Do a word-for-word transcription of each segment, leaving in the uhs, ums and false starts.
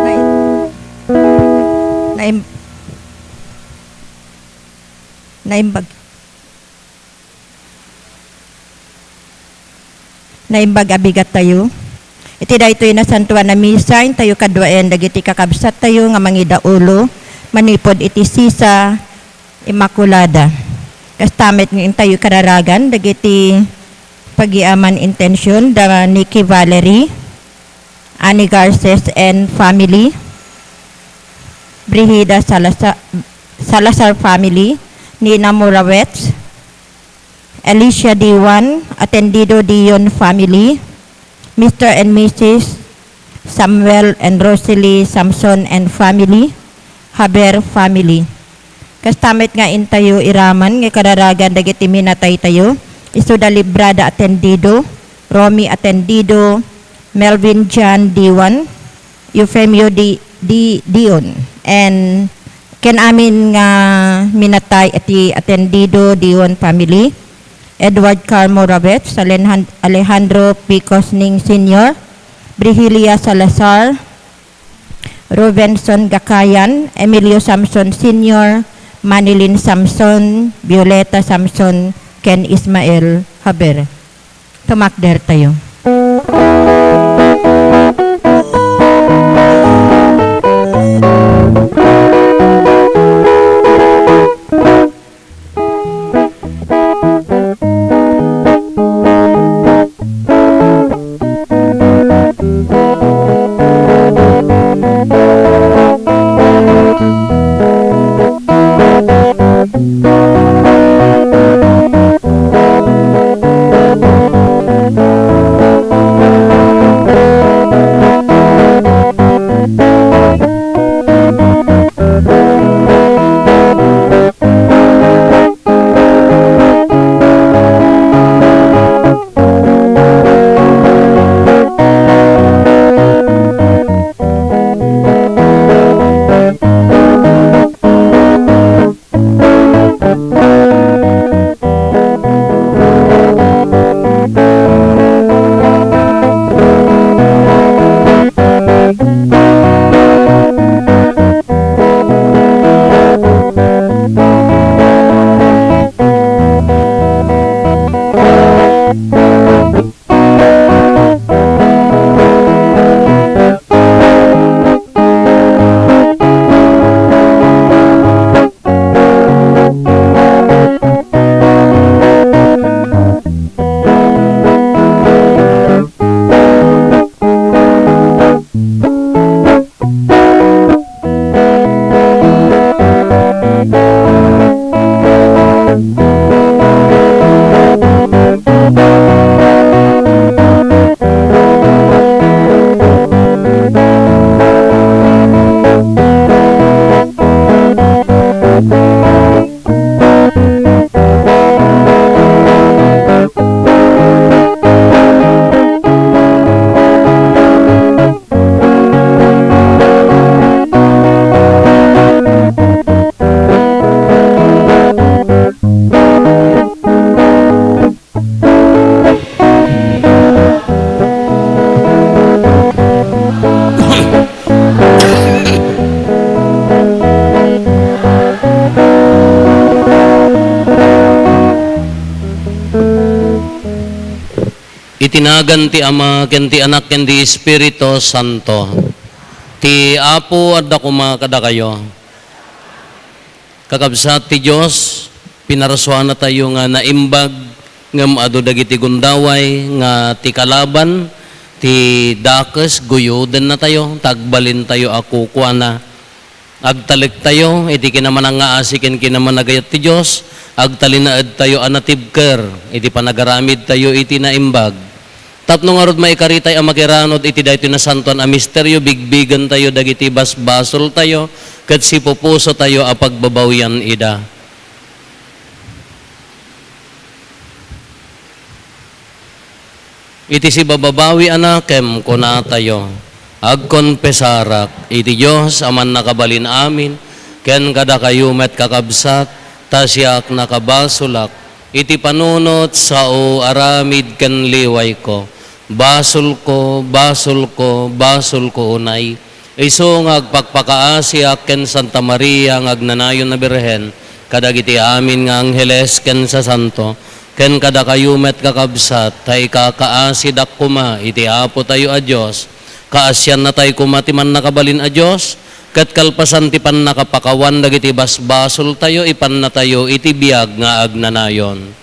Naim-, naim-, naimbag, naimbag a bigat tayo. Iti daytoy nasantoan a misa, intayo kaduaen dagiti kakabsat tayo nga mangidaulo manipud iti Sisa Immaculada. Kasta met nga intayo kararagan dagiti pagiaman intention da Nikki Valerie, Annie Garces and family, Brigida Salazar, Salazar family, Nina Morawetz, Alicia Diwan, Atendido Dion family, Mister and Missus Samuel and Rosalie Samson and family, Haber family. Kasta met nga intayo iraman nga kararagan dagiti minataytayo, isu da Librada Atendido, Romy Atendido, Melvin John Diwan, Eufemio Di, Di, Dion, and ken amin nga minatay iti Atendido Dion family, Edward Carmo Rabets, Alehan-, Alejandro P. Cosning Senior, Brigilia Salazar, Rubenson Gakayan, Emilio Samson Senior, Manilyn Samson, Violeta Samson, ken Ismael Haber. Tumakder tayo. Iti nagan ti Ama, ken ti Anak, ken ti Espiritu Santo. Ti Apo adda koma kadakayo. Kakabsat ti Dios, pinarsuanatayo nga naimbag, ngem adu dagiti gundaway nga ti kalaban, ti dakes, guyodennatayo, ta agbalintayo a kukuana. Agtalektayo iti kinamanangngaasi ken kinamanagayat ti Dios, agtalinaedtayo a natibker iti panagaramidtayo iti naimbag. Tapno ngarud maikaritay a makiranud iti daytoy nasantoan a misterio, bigbigentayo dagiti basbasoltayo ket sipupusotayo a pagbabawian ida. Iti sibababawi a nakem, kunatayo, agkonfesarak iti Dios a Mannakabalin-amin, ken kadakayo met, kakabsat, ta siak nakabasolak iti panunot, sao, aramid, ken liwayko. Basolko, basolko, basolko unay, isu nga agpakpakaasiak ken Santa Maria nga agnanayon a Birhen, kadagiti amin nga angheles ken sasanto, ken kadakayo met, kakabsat, ta ikakaasidak koma iti Apotayo a Dios. Kaasianna tayo koma ti Mannakabalin a Dios, ket kalpasan ti pannakapakawan dagiti basbasoltayo, ipanna tayo iti biag nga agnanayon.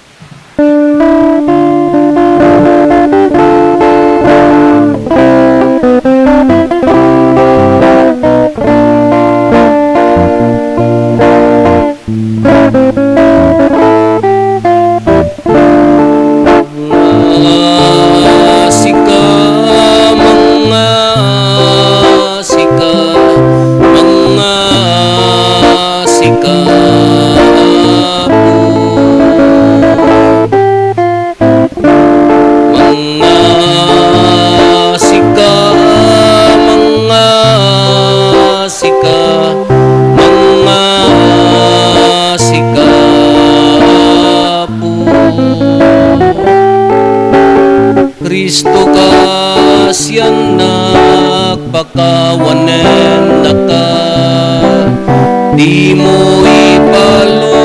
Mangngasika, mangngasika, mangngasika, Apo. Mangngasika, mangngasika, mangngasika, Apo. Cristo, kaasiannak, pakawanennaka, dimo ipalubos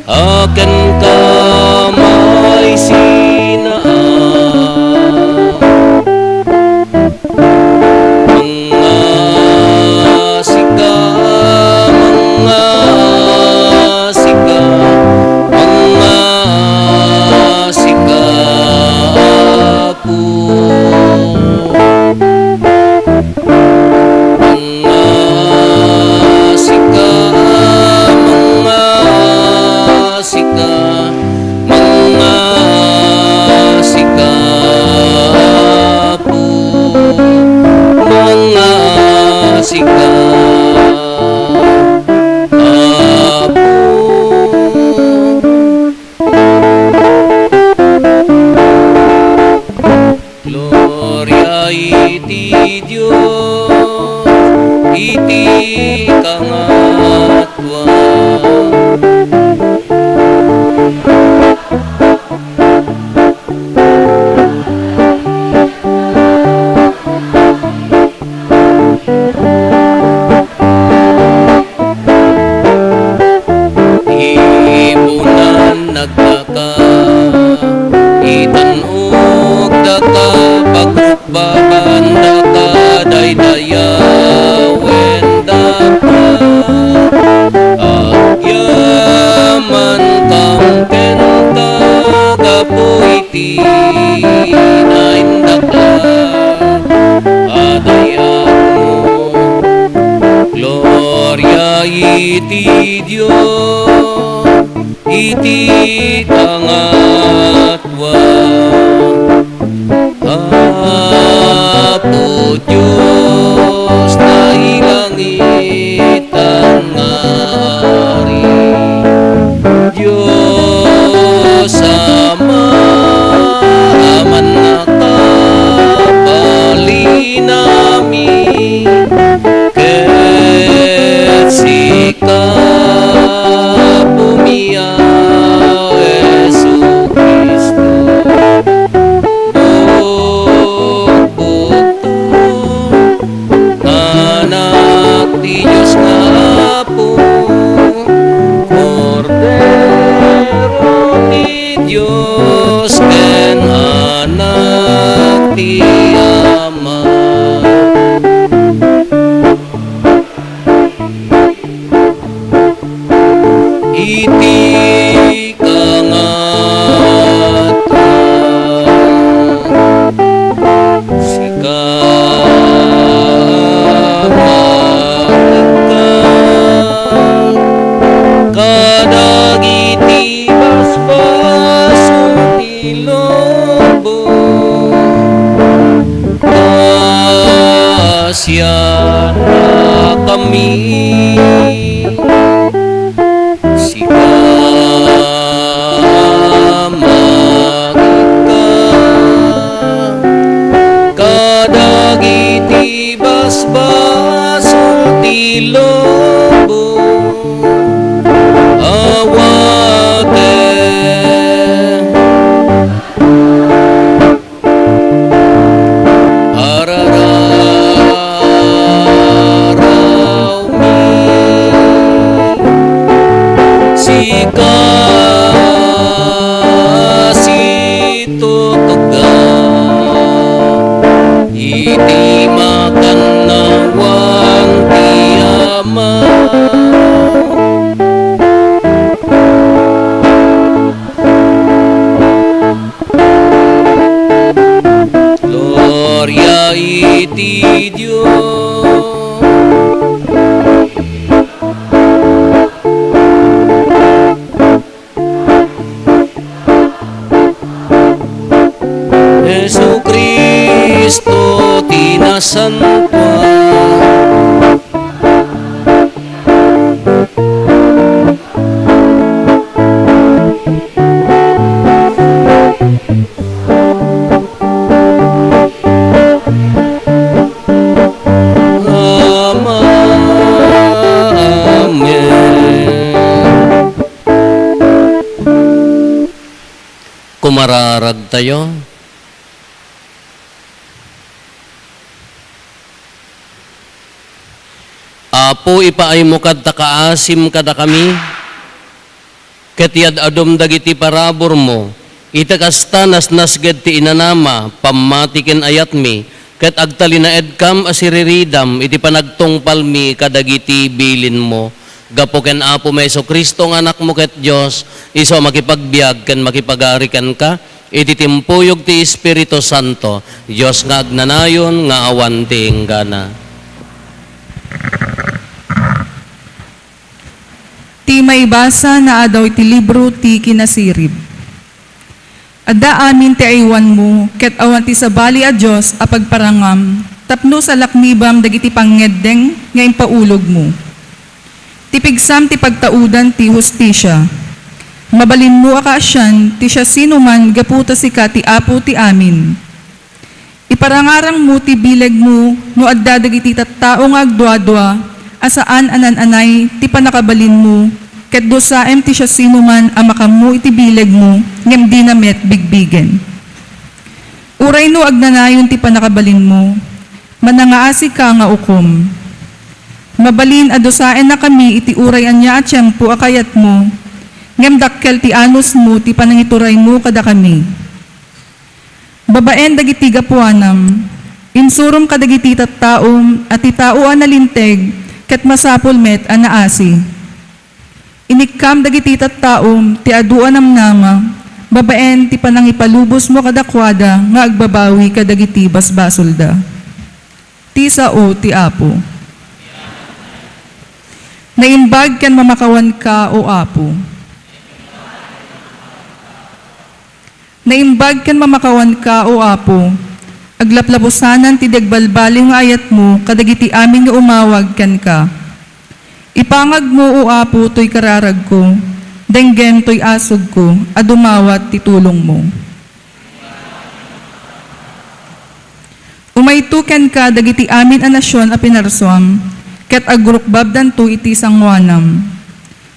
a kenka may sinaa. Mangngasika, mangngasika, mangngasika, Apo. Mangngasika, mangngasika, mangngasika, Apo. Mangngasika, Apo. Gloria iti Dios iti kangatoan. Ibunan nagdaka, itan-ok daka, pagrukbaban daka, daydayawen daka. Agyaman kam kenka, gapu iti naindaklan a dayagmo. Gloria iti Dios iti kangatoan. Apo Dios, nailangitan nga Ari, Dios Ama a mannakabalinami, ket sika, Apomi a Jesu-Cristo, bukbukto, Anak ti Dios nga Apo, Kordero ti Dios, ken Anak ti Ama. Iti kangatoan, sika, Ama, agka kadagiti basbasol ti lubong. Kaasiannakami, sika, Ama, agka kadagiti basbasol ti lubong. Awaten iti Dios. Jesu-Cristo ti nasantoan. Amen. Kumararagtayo. Apo, ipaaymo kad ta kaasim kadakami, ket yad-adum dagiti paraburmo, iti kasta, nasnasged ti inanama, pammati ken ayatmi, ket agtalinaedkam a siriridam iti panagtungpalmi kadagiti bilinmo. Gapu ken Apomi Jesu-Cristo nga Anakmo ket Dios, isu a makipagbiag ken makipagari kenka, iti timpuyog ti Espiritu Santo, Dios nga agnanayon nga awan ti inggana. Ti maibasa nga adaw iti libro ti Kinasirib. Adda amin ti aywanmo, ket awan ti sabali a Dios a pagparangam, tapno salaknibam dagiti pangngeddeng nga impaulogmo. Ti pigsam ti pagtaudan ti hustisia. Mabalinmo a kaasian ti siasinoman gapu ta sika ti Apo ti amin. Iparangarangmo ti bilegmo no adda dagiti tattao nga agduadua a saan a nan-anay ti pannakabalinmo, ket dusaem ti siasinoman a makaammo iti bilegmo ngem dina met bigbigen. Uray no agnanayon ti pannakabalinmo, manangaasika nga ukom. Mabalin a dusaennakami iti uray ania a tiempo a kayatmo, ngem dakkel ti anusmo ti panangituraymo kadakami. Babaen dagiti gapuanam, insurom kadagiti tattaom a ti tao a nalinteg ket masapul met a naasi. Inikkam dagiti tattaom ti adu a namnama babaen ti panangipalubosmo kadakuada nga agbabawi kadagiti basbasolda. Ti sao ti Apo. Naimbag ken mamakawanka, O Apo. Naimbag ken mamakawanka, O Apo, aglaplapusanan ti di agbalbaliw nga ayatmo kadagiti amin nga umawag kenka. Ipangagmo, O Apo, toy kararagko, denggem toy asugko a dumawat ti tulongmo. Umayto kenka dagiti amin a nasion a pinarsuam, ket agrukbabdanto iti sangoanam.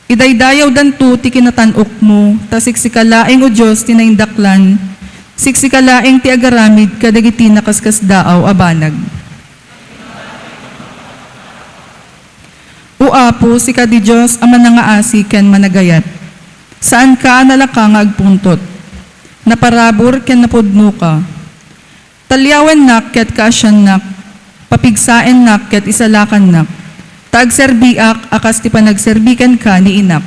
Idaydayawdanto ti kinatan-okmo, ta siksika laeng, O Dios, ti naindaklan, siksika laeng ti agaramid kadagiti nakaskasdaaw a banag. O Apo, sika ti Dios a manangaasi ken managayat. Saanka a nalaka nga agpungtot. Naparabur ken napudnoka. Taliawennak ket kaasiannak, papigsaennak ket isalakannak, ta agserbiak a kas ti panagserbi kenka ni inak.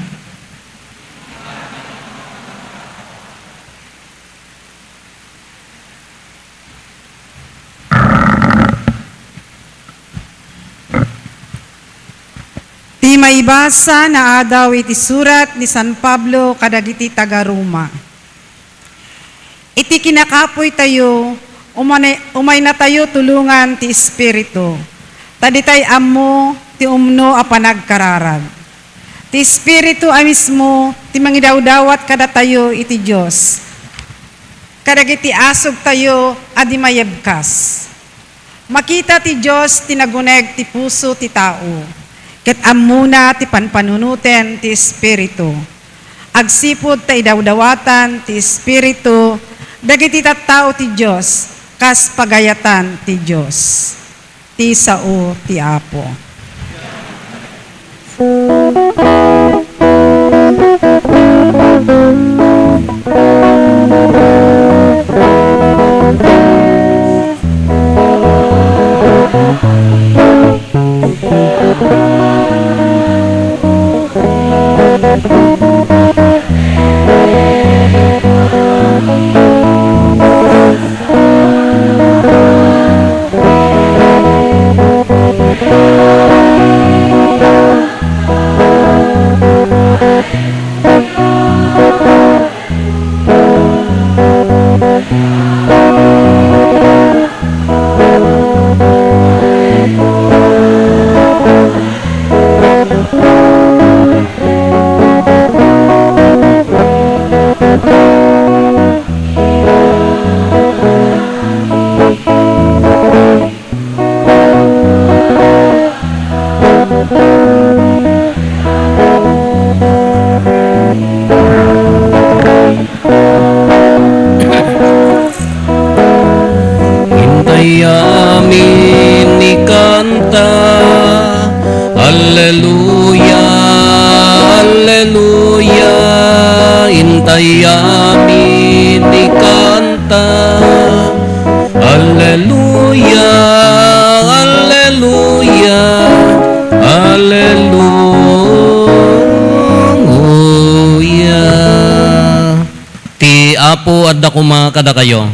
Ti maibasa nga adaw iti surat ni San Pablo kadagiti taga-Roma. Iti kinakapuytayo, umane-, umaynatayo tulongan ti Espiritu, ta ditay ammo ti umno a panagkararag. Ti Espiritu a mismo ti mangidawdawat kadatayo iti Dios, kadagiti asugtayo a di mayebkas. Makita ti Dios ti naguneg ti puso ti tao, ket ammona ti panpanunoten ti Espiritu. Agsipud ta idawdawatan ti Espiritu dagiti tattao ti Dios kas pagayatan ti Dios. Ti sao ti Apo. amin ti kanta. Alleluia, alleluia, alleluia. Ti Apo adda koma kadakayo.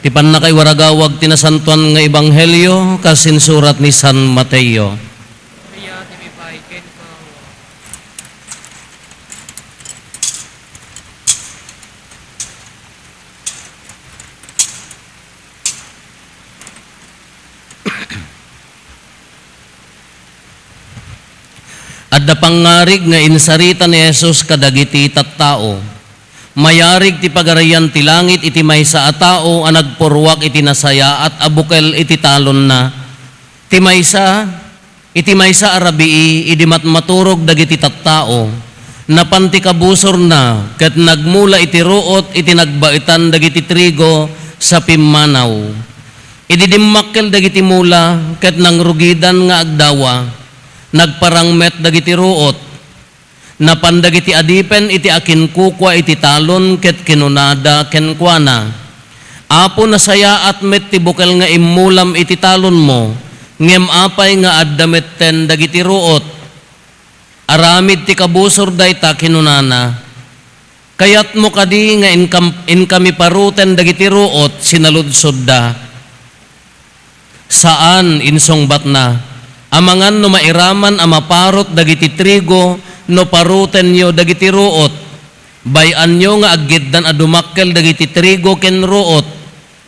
Ti pannakaiwaragawag ti nasantoan nga ebanghelio kas insurat ni San Mateo. Adda pangngarig nga insarita ni Jesus kadagiti tattao. Mayarig ti Pagarian ti Langit iti maysa a tao a nagpurruak iti nasayaat a bukel iti talonna. Ti maysa, iti maysa a rabii, idi matmaturog dagiti tattao, napan ti kabusorna ket nagmula iti ruot iti nagbaetan dagiti trigo sa pimmanaw. Idi dimmakkel dagiti mula ket nangrugidan nga agdawa, nagparang met dagiti ruot. Napan dagiti adipen iti akinkukua iti talon ket kinunada kenkuana, "Apo, nasayaat met ti bukel nga immulam iti talonmo, ngem apay nga adda metten dagiti ruot?" Aramid ti kabusor dayta, kinunana, "Kayatmo kadi nga inkam-, inkami paruten dagiti ruot?" Sinaludsodda. "Saan," insungbatna, "amangan no mairaman a maparut dagiti trigo no parutenyo dagiti ruot. Bay-anyo nga aggiddan a dumakkel dagiti trigo ken ruot.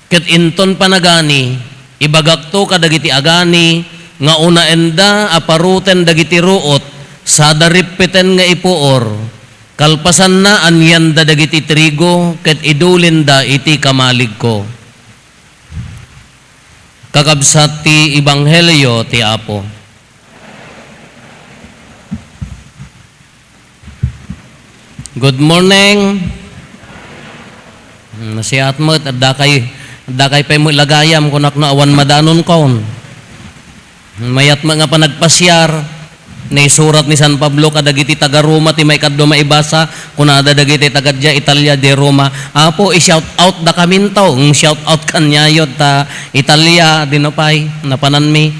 Ket inton panagani, ibagakto kadagiti agani nga unaenda a paruten dagiti ruot, sada rippiten nga ipuor. Kalpasanna, anianda dagiti trigo ket idulinda iti kamaligko." Kakabsat ti Ebanghelio ti Apo. Good morning. Hmm, nasiat met, adda kay, adda kay pay met lagayam, kunak no awan madanon kon. Hmm, mayat met nga panagpasiar, naisurat ni San Pablo kadagiti taga Roma ti maikadua maibasa, kunada dagiti taga dia Italia, di Roma, "Apo, i-shout out da kaminto." Hmm, shout out kaniayo ta Italia, dino pay, napananmi.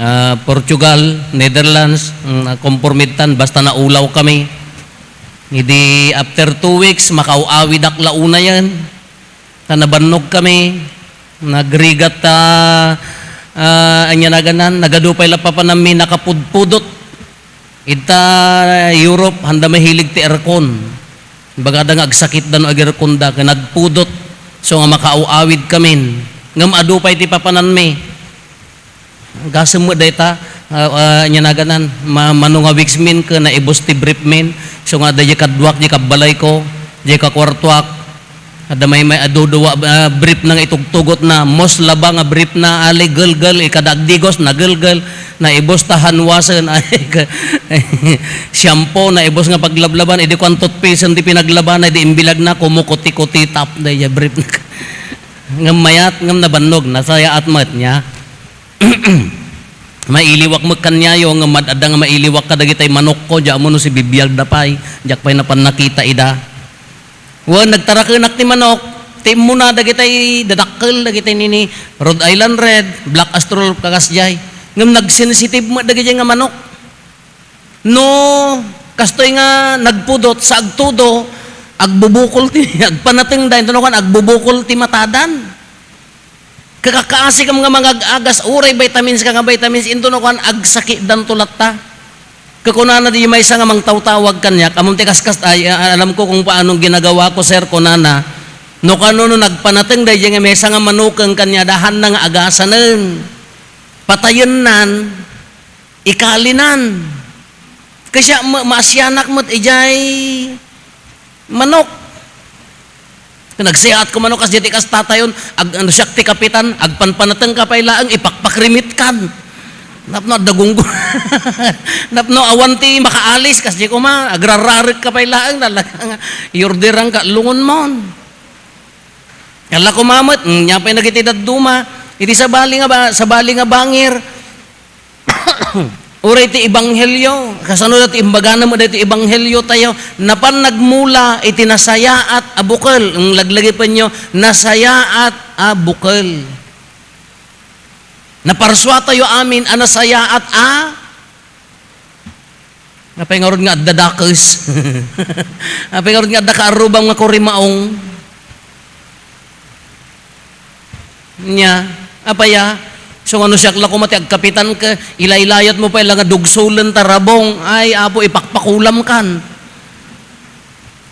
Ah, Portugal, Netherlands, mm, konpormidtan, basta naulaw kami. Idi after two weeks, makaaw-awidak la unayen. Ta nabannog kami, nagrigat ta, ah, ania naganan, nagadu pay la papananmi nakapudpudot. Ita Europe, handa mahilig ti aircon. Bagada nga agsakitda no ag-aircon da, ken nagpudot. So nga makaaw-awid kamin. Ngem adu pay ti papananmi. Gasem met dayta, ah, ah, ania naganan, ma-, mano nga weeks min ken naibus ti brief min. So nga, daydi kaduak, di kabbalayko, di kakuartuak. Adda may, may adu-dua, ah, brief na nga itugtugot na, mos laba nga brief na, ali, gelgel, ikada agdigos, nagelgel, naibus ta hanwasen, ay, ka-, shampoo, naibus nga paglablaban, idi kuan toothpaste, di pinaglaba na, di imbilag na, kumukuti-kuti, tap, daydi brief na. Ngem mayat, ngem nabannog, nasayaat met niya. Mailiwak met kaniayo, ngem mad-adda nga mailiwak kadagitay manokko, di ammo no sibibiagda pay, diak pay napan nakita ida. Wen, nagtarakenak ti manok, ti immuna dagitay dadakkel, dagitay nini, Rhode Island Red, Black Australorp, kakasdiay. Ngem nagsensitive met dagiti nga manok. No, kastoy nga nagpudot sa agtudo, agbubukol ti, agpanatengda, inton no kuan, agbubukol ti matadan. Kakakaasi kam nga mangag-agas, uray vitamins ka nga vitamins, inton no kuan, agsakitdanto latta. Kakunana di maysa nga mangtawtawag kaniak, "Ammom ti kaskas, ay, a-, alam ko kung paano ginagawa ko, sir," kunana. No kano no nagpanateng daydi nga maysa nga manukeng kaniada, hanna nga agasanen. Patayennan. Ikalinan. Kasi ma-, maasianak met idiay manok. Nagsiat ko manok, kas diay ti kas tatayon, ag-, ano, siak ti kapitan, agpanpanateng ka pay laeng, ipakpakrimit kan. Napno, adda gunggo-, napno, awan ti makaalis, kas di koma, agrararek ka pay laeng, talaga nga, iorderan ka, lungon mon. Kala ko mamet, mm, nia pay nagiti dadduma, iti sabali nga ba-, sabali nga bangir, Uray ti ebanghelio, kasano dati imbagana met daytoy ebanghelio tayo? Napan nagmula iti nasayaat a bukel. Ang laglagipenyo, nasayaat a bukel. Naparsua tayo amin a nasayaat a Apay ngarud nga adda dakes? Apay ngarud nga adda kaarrubam nga kurimaong? Nya, apay a? So, ngano siak la koma ti agkapitan ket ilaylayat mo pay la nga dugsolen ta rabong? Ay, Apo, ipakpakulam kan.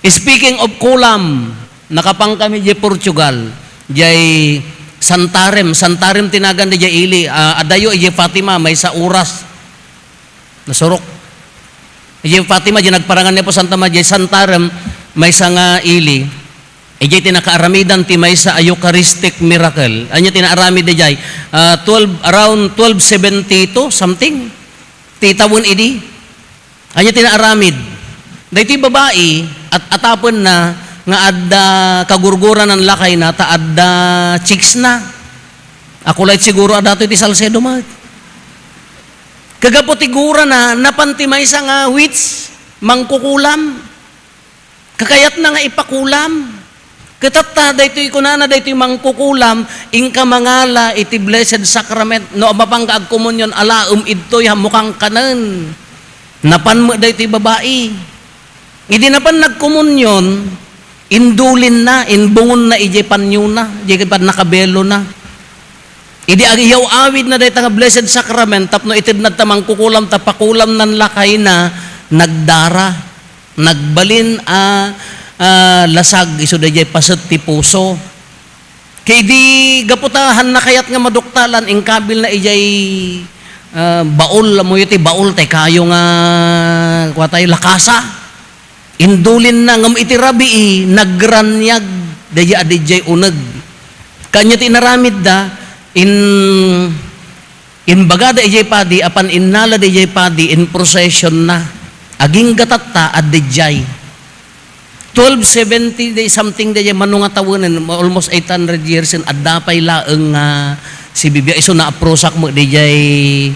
Speaking of kulam, nakapan kami diay Portugal, diay Santarem. Santarem ti nagan diay ili, ah, adayo idiay Fatima, maysa oras. Nasurok. Idiay Fatima, diay nagparangan ni Apo Santa Maria, Santarem, maysa nga ili. Idiay ti nakaaramidan ti maysa a Eucharistic miracle. Ania ti naaramid idiay? Ah, twelve, around twelve seventy-two, something. Ti tawen idi. Ania ti naaramid? Daytoy babai, at atapenna nga adda kagurguranan lakayna, ta adda chicks na. Ako laeng siguro a datoy ti Salcedo met. Kagapu ti gurana, napan ti maysa nga witch, mangkukulam. Kakayatna nga ipakulam. Ket tatta, daytoy kunana, daytoy mangkukulam, inka mangala iti Blessed Sacrament, no mapangka agkomunion, alaem idtoy, hammukang kanen. Napan met daytoy babai. Idi napan nagkomunion, indulinna, imbungonna idiay panyona, idiay pannakabelona. Idi agiyaw-awidna dayta nga Blessed Sacrament tapno itedna ta mangkukulam ta pakulamnan lakayna, nagdara, nagbalin a, a, lasag isu daydiay paset ti puso. Ket idi gapu ta haanna kayat nga maduktalan, inkabilna idiay, a, baul, ammoyo ti baul, tay kayo nga, kua tayo, lakasa. Indulinna, ngem iti rabii, nagraniag daydiay a didiay uneg. Ket ania ti inaramidda? In-, imbagada idiay padi, apan innala daydiay padi, in procession na. Agingga tatta, adda idiay. Twelve seventy day something daydiay, mano nga tawenen, almost eight hundred years, adda pay laeng nga sibibiag. Isu, naaprusak met daydiay,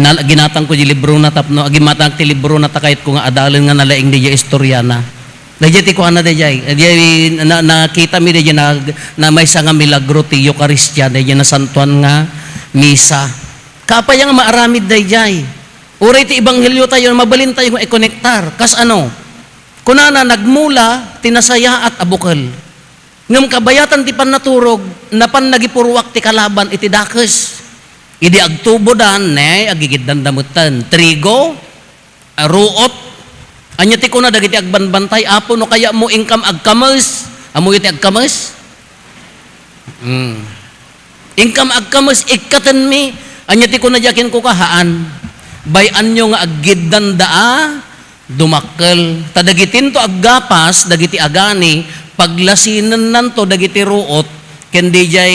na, ginatangko diay librona tapno, agimatangak ti librona ta kayatko nga adalen nga nalaing daydiay istoriana. Daydiay ti kuana daydiay. Daydiay na, nakitami daydiay na, na maysa nga milagro ti Eukaristia, daydiay nasantuan nga misa. Kaapay nga maaramid daydiay? Uray ti ebanghelio tayo, mabalin tayo nga ikonektar. Kasano? Kunana, nagmula ti nasayaat a bukel. Ngem kabayatan ti pannaturog, napan nagipuruak ti kalaban iti dakes. Idi agtubodan, ne, agigiddanda metten. Trigo, a, ruot. Ania ti kuna dagiti agbanbantay, "Apo, no kayatmo, inkam agkames." Ammoyo ti agkames? Hmm. "Inkam agkames, ikkatenmi." Ania ti kuna diay kenkuana? Haan. Bay-anyo nga aggiddanda a dumakkel. Ta dagitinto aggapas, dagiti agani, paglasinennanto dagiti ruot, ken diay,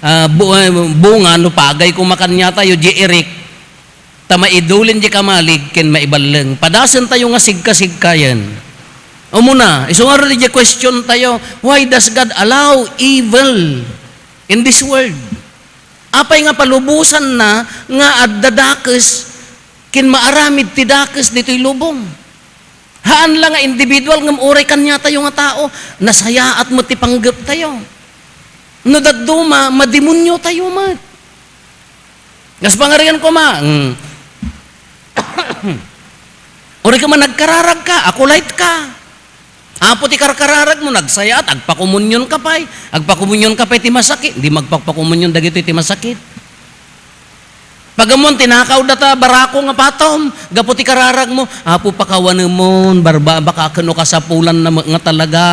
ah, bu-, eh, bunga, no pagay koma kaniatayo, diay irik, ta maidulin diay kamalig ken maiballeng. Padasentayo nga sigkasigkayen. Umuna, isu ngarud diay question tayo, why does God allow evil in this world? Apay nga palubosanna nga adda dakes ken maaramid ti dakes ditoy lubong? Haan la nga individual ngem uray kaniatayo nga tao, nasayaat met ti panggeptayo. No dadduma, madimoniotayo met. Kas pangarigan koma, mm. Uray koma nagkararagka, akulaytka. Apo ti karkararagmo, nagsayaat, agpakomunionka pay. Agpakomunionka pay ti masakit. Di magpakpakomunion dagitoy ti masakit. Pag-ammon, tinakawda ta barako nga patom. Gapu ti kararagmo, Apo, pakawanemon, barbabaka ken no kasapulanna met nga talaga.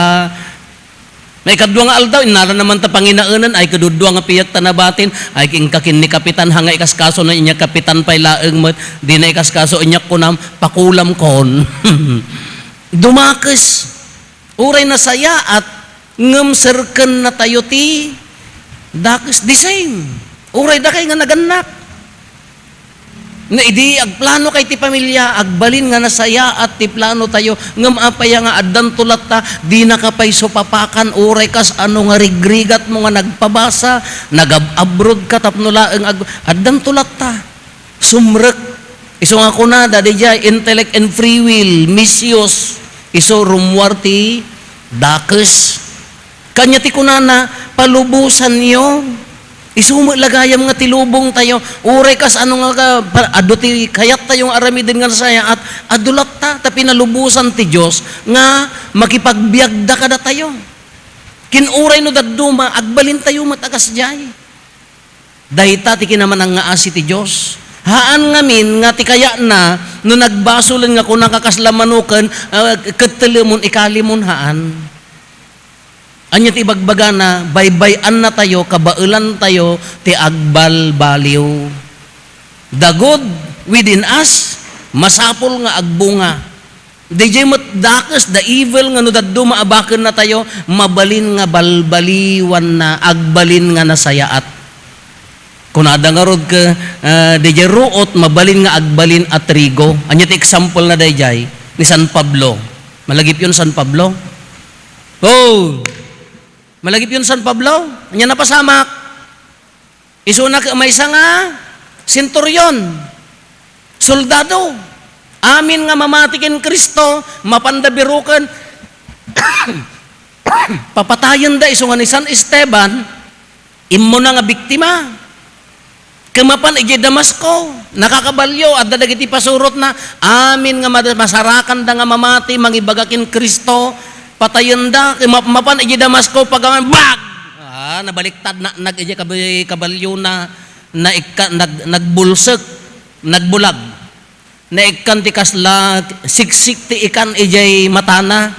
Naikadua nga aldaw, innala naman ta panginaenen, ay, kaduddua nga piyak ta nabatin, ay, inka ken ni Kapitan, ha nga ikaskaso na inya Kapitan pay laeng met, di na ikaskaso inya kunam, pakulamkon. Dumakes. Uray nasayaat, ngem serkennatayo ti dakes, the same. Uray dakay nga nagannak. No idi agplanokay ti pamilya, agbalin nga nasayaat ti planotayo, ngem apay nga addanto latta, dinaka pay supapakan, uray kasano nga rigrigatmo nga nagpabasa, nagab-abroad ka tapno laeng ag-, addanto latta. Sumrek. Isu nga kunada, diay intellect and free will, misuse, isu rummuar ti dakes. Kanya ti kunana, palubosanyo. Isu met la gayam nga ti lubongtayo, uray kas ano nga ka-, pa-, adu ti kayattayo nga aramiden nga nasayaat, adu latta ta pinalubosan ti Dios nga makipagbiagda kadatayo. Ken uray no dadduma, agbalintayo met a kasdiay. Dayta ti kinamanangngaasi ti Dios. Haan ngamin nga ti kayatna no nagbasolen nga kunaka kasla manoken, ah, ket telemon, ikalimon, haan. Ania ti ibagbagana, baybay-annatayo, kabaelantayo ti agbalbaliw. The good within us, masapul nga agbunga. Diay met dakes, the evil nga no dadduma a bakennatayo, mabalin nga balbaliwanna, agbalin nga nasayaat. Kunada ngarud ket, ah, diay ruot, mabalin nga agbalin a trigo. Ania ti example na daydiay? Ni San Pablo. Malagipyon San Pablo? Oh! Malagipyon San Pablo? Ania napasamak? Isuna ket maysa nga senturyon, soldado. Amin nga mamati ken Cristo, mapanda biroken, papatayenda isu nga ni San Esteban, immuna nga biktima. Ket mapan idiay Damasco, nakakabalio, adda dagiti pasurotna, amin nga mad-, masarakanda nga mamati, mangibaga ken Cristo, patayenda, ket map-, mapan idiay Damasco, pagawan, bag! Ah, nabaliktad, na-, nag-, idiay kab-, kabaliona, naikka-, nag-, nagbulsek, nagbulag. Naikkan ti kasla siksik ti ikan idiay matana.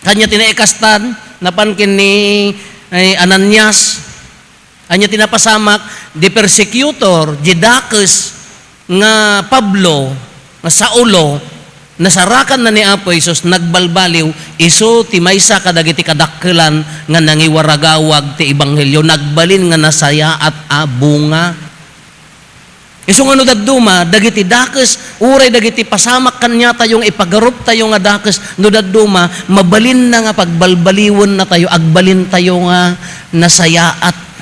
Kanya ti naikastan, napan ken ni, eh, Ananias. Ania ti napasamak, di persecutor, di dakes nga Pablo, nga Saulo, nasarakanna ni Apo Jesus, nagbalbaliw, isu ti maysa kadagiti kadakkelan nga nangiwaragawag ti ebanghelio, nagbalin nga nasayaat a bunga. Isu nga no dadduma, dagiti dakes, uray dagiti pasamak kaniatayo nga ipagaruptayo nga dakes, no dadduma, mabalinna nga pagbalbaliwennatayo, agbalintayo nga nasayaat.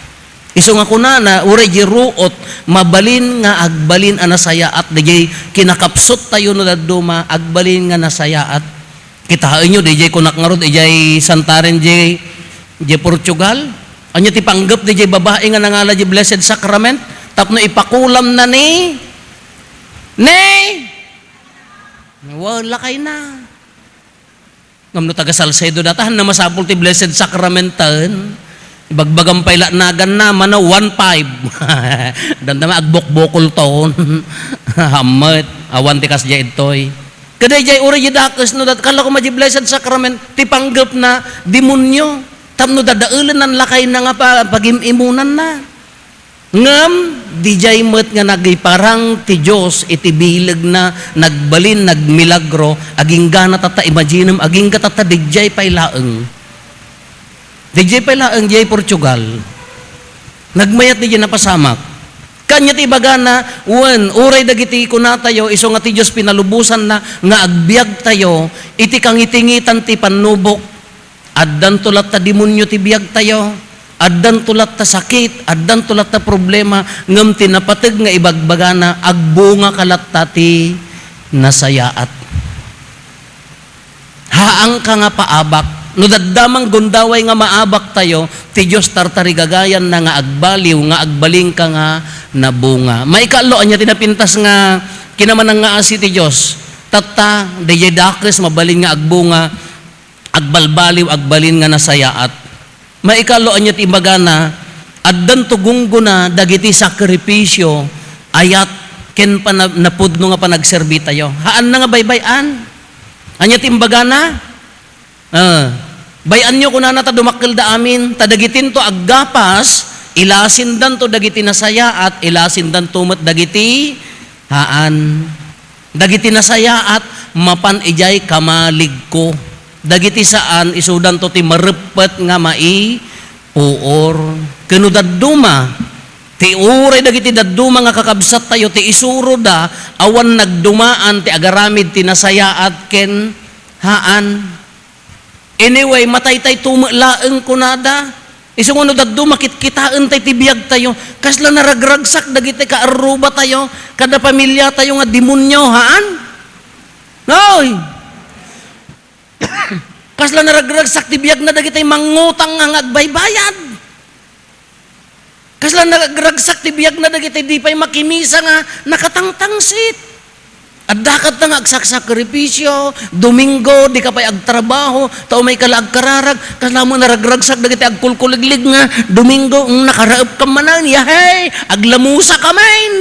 Isu nga kunana, uray di ruot, mabalin nga agbalin a nasayaat, dagiti kinakapsuttayo no dadduma, agbalin nga nasayaat. Kitaenyo, diay kunak ngarud, idiay Santarem, diay, diay Portugal. Ania ti panggep diay babai nga nangala diay Blessed Sacrament? Tapno ipakulamna ni, ni, wala kayna. Ngem no taga Salcedo data, haan na masapul ti Blessed Sacrament ten. Ibagbagam pay la naganna, mano, one five. Dandama, agbukbukol ton. Hammet, awan ti kasdiay ditoy. Kadaydiay, uray di dakes, no, dat-, kala ko madi Blessed Sacrament, ti panggepna, demonyo. Tapno dadaelennan lakayna nga pa-, pagim-imunanna. Ngem didiay met nga nagiparang ti Dios iti bilegna, nagbalin, nagmilagro, agingga na tatta, imaginem, agingga tatta, didiay pay laeng. Didiay pay laeng, diay Portugal. Nagmayat didiay napasamak. Kanya ti ibagana, wen, uray dagiti kunatayo, isu nga ti Dios pinalubosanna nga agbiagtayo iti kangitingitan ti pannubok. Addanto latta demonio ti biagtayo, addanto latta sakit, addanto latta problema, ngem ti napateg nga ibagbagana, agbungaka latta ti nasayaat. Haanka nga paabak. No daddamang gundaway nga maabaktayo, ti Dios tartarigagayanna nga agbaliw, nga agbalinka nga nabunga. Maikallo, ania ti napintas nga kinamanangngaasi ti Dios? Tatta, daydiay dakes, mabalin nga agbunga, agbalbaliw, agbalin nga nasayaat. Maikallo, ania ti imbagana? Addanto gunggona dagiti sakripisio, ayat, ken pana-, napudno nga panagserbitayo. Haanna nga baybay-an. Ania ti imbagana? Ah, bay-anyo kunana ta dumakkelda amin, ta dagitinto aggapas, ilasindanto dagiti nasayaat, ilasindanto met dagiti haan. Dagiti nasayaat, mapan idiay kamaligko. Dagiti saan, isudanto ti mareppet nga maipuor. Ken no dadduma, ti uray dagiti dadduma nga kakabsattayo, ti isuroda, awan nagdumaan ti agaramid ti nasayaat ken haan. Anyway, mataytayto met laeng kunada. Isu nga no dadduma, kitkitaentay ti biagtayo. Kasla naragragsak dagiti kaarrubatayo. Kada pamiliatayo nga demonyo, haan? Hoy! Kasla naragragsak ti biagna dagiti mangngutang nga, nga agbaybayad. Kasla naragragsak ti biagna dagiti di pay makimisa nga nakatangtangsit. Adda kasta nga agsaksakripisio, Domingo, di ka pay agtrabaho, ta umay ka la agkararag, kasla met naragragsak dagiti agkulkuliglig nga Domingo, mm, nakaraep ka manen, yahey, aglamusa ka manen.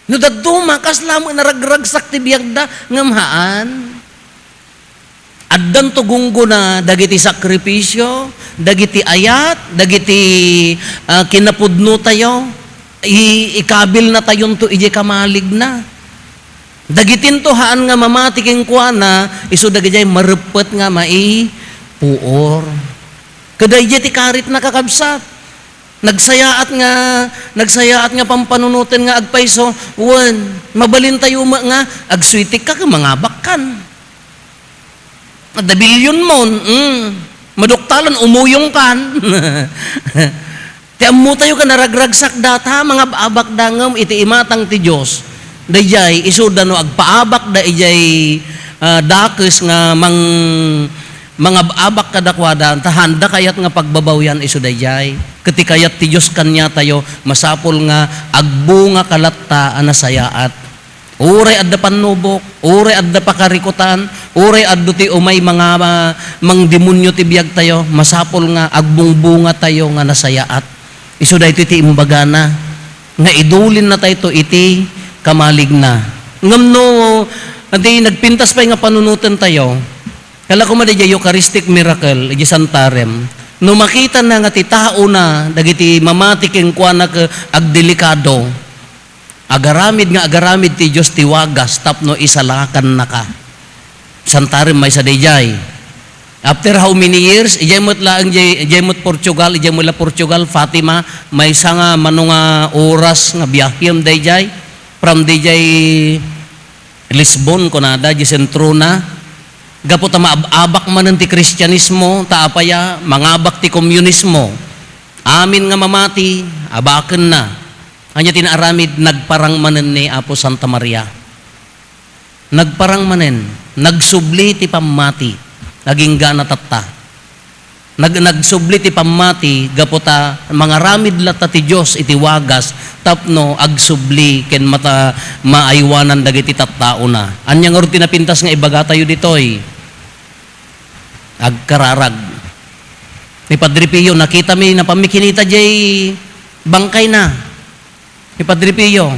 No dadduma, kasla met naragragsak ti biagda, ngem haan. Addanto gunggona dagiti sakripisio, dagiti ayat, dagiti, ah, kinapudnotayo, i-, ikabilnatayonto idiay kamaligna. Dagitinto haan nga mamati kenkuana, isu dagidiay mareppet nga maipuor. Kadaydiay ti karitna, kakabsat. Nagsayaat nga, nagsayaat nga pampanunoten nga agpayso, wen, mabalintayo met nga agsuitikka ken mangabakkan. Adda bilionmon, mm, maduktalan, umuyongkan. Ti ammotayo ket naragragsak data, mangab-abakda ngem iti imatang ti Dios. Daydiay, isuda no agpaabakda idiay, ah, dakes nga mang-, mangab-abak kadakuada, ta haanda kayat nga pagbabawian isu daydiay. Ket ti kayat ti Dios kaniatayo, masapul nga agbungaka latta a nasayaat. Uray adda pannubok, uray adda pakarikutan, uray adda ti umay manga-, mangdemonio ti biagtayo, masapul nga agbungbungatayo nga nasayaat. Isu daytoy ti imbagana nga idulinnatayto iti kamaligna. Ngem no, adi nagpintas pay nga panunotentayo, kala koma diay Eucharistic miracle, idiay Santarem, no makitana nga ti taona dagiti mamati kenkuana ket agdelikado, agaramid nga agaramid ti Dios ti wagas tapno isalakannaka. Santarem maysa daydiay. After how many years? Idiay met laeng, idiay, idiay met Portugal, idiay met la Portugal, Fatima, maysa nga mano nga oras nga biahem daydiay. From daydiay Lisbon, kunada, di sentrona. Gapu ta maab-abak manen ti Kristianismo, ta apaya, mangabak ti komunismo. Amin nga mamati, abakenna. Ania ti naaramid? Nagparang manen ni Apo Santa Maria. Nagparang manen, nagsubli ti pammati. Agingga tatta. Nag-, nagsubli ti pammati gapu ta mangaramid latta ti Dios iti wagas tapno agsubli ken mata-, maaywanan dagiti tattaona. Ania ngarud ti napintas nga ibagatayo ditoy? Agkararag. Ni Padre Pio, nakitami, napammikinita diay bangkayna. Ni Padre Pio.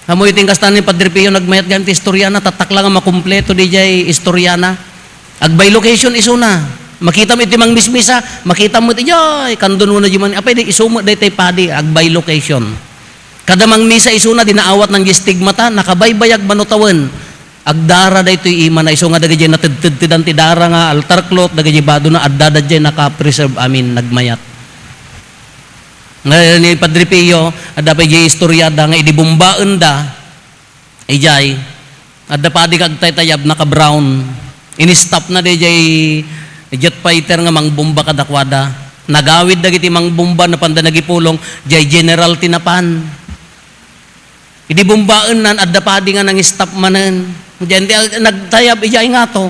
Ammoyo ti kasta ni Padre Pio, nagmayat gayam ti istoriana, tattakla nga makumpleto diay istoriana. Ag-by-location isuna. Makitam iti mangmismisa, makitam met idiay, kandunona diay man, apay di isu met daytoy padi, ag-by-location. Kada mangmisa isuna, di naawatna diay stigmata, nakabaybayag mano tawen. Agdara daytoy imana, isu nga dagiti natedtedtedan ti dara nga altar cloth, dagiti badona, addada diay naka-preserve amin, nagmayat. Nga ni Padre Pio, adda pay diay istoriada nga idi bombaenda, idiay, adda padi nga agtaytayab, naka-brown. Ini-stopna diay jet fighter nga mangbomba kadakuada. Nagawid dagiti mangbomba, napanda nagipulong, diay general ti napan. Idi bombaennan, adda padi nga nang-stop manen. Diay, nagtayab, idiay ngato.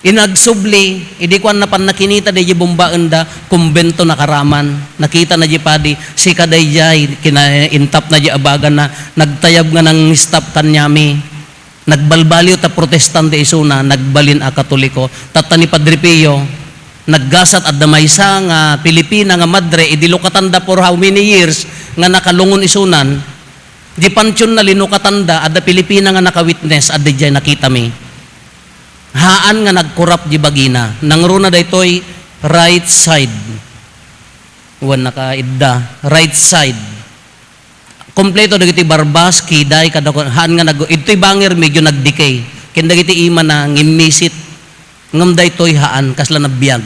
Inagsubli, idi kuan, napan nakinita daydiay bombaenda, kumbento nakaraman. Nakitana diay padi, sika daydiay, kinaintapna diay abaganna, nagtayab nga nang-stop kaniami. Nagbalbaliw ta Protestante isuna, nagbalin a Katoliko. Tatta ni Padre Pio, naggasat, adda maysa nga Pilipina nga madre, idi lukatanda for how many years nga nakalungon isunan, di pantionna linukatanda, adda Pilipina nga naka-witness, adda diay nakitami. Haan nga nagkurap di bagina. Nangruna daytoy right side. Wen nakaidda, right side. Kompleto dagiti barbas, kiday, kada kun-, haan nga nag-, idtoy bangir, medyo nag-decay. Ken dagiti imana, ngimmisit. Ngem daytoy haan, kasla nabiag.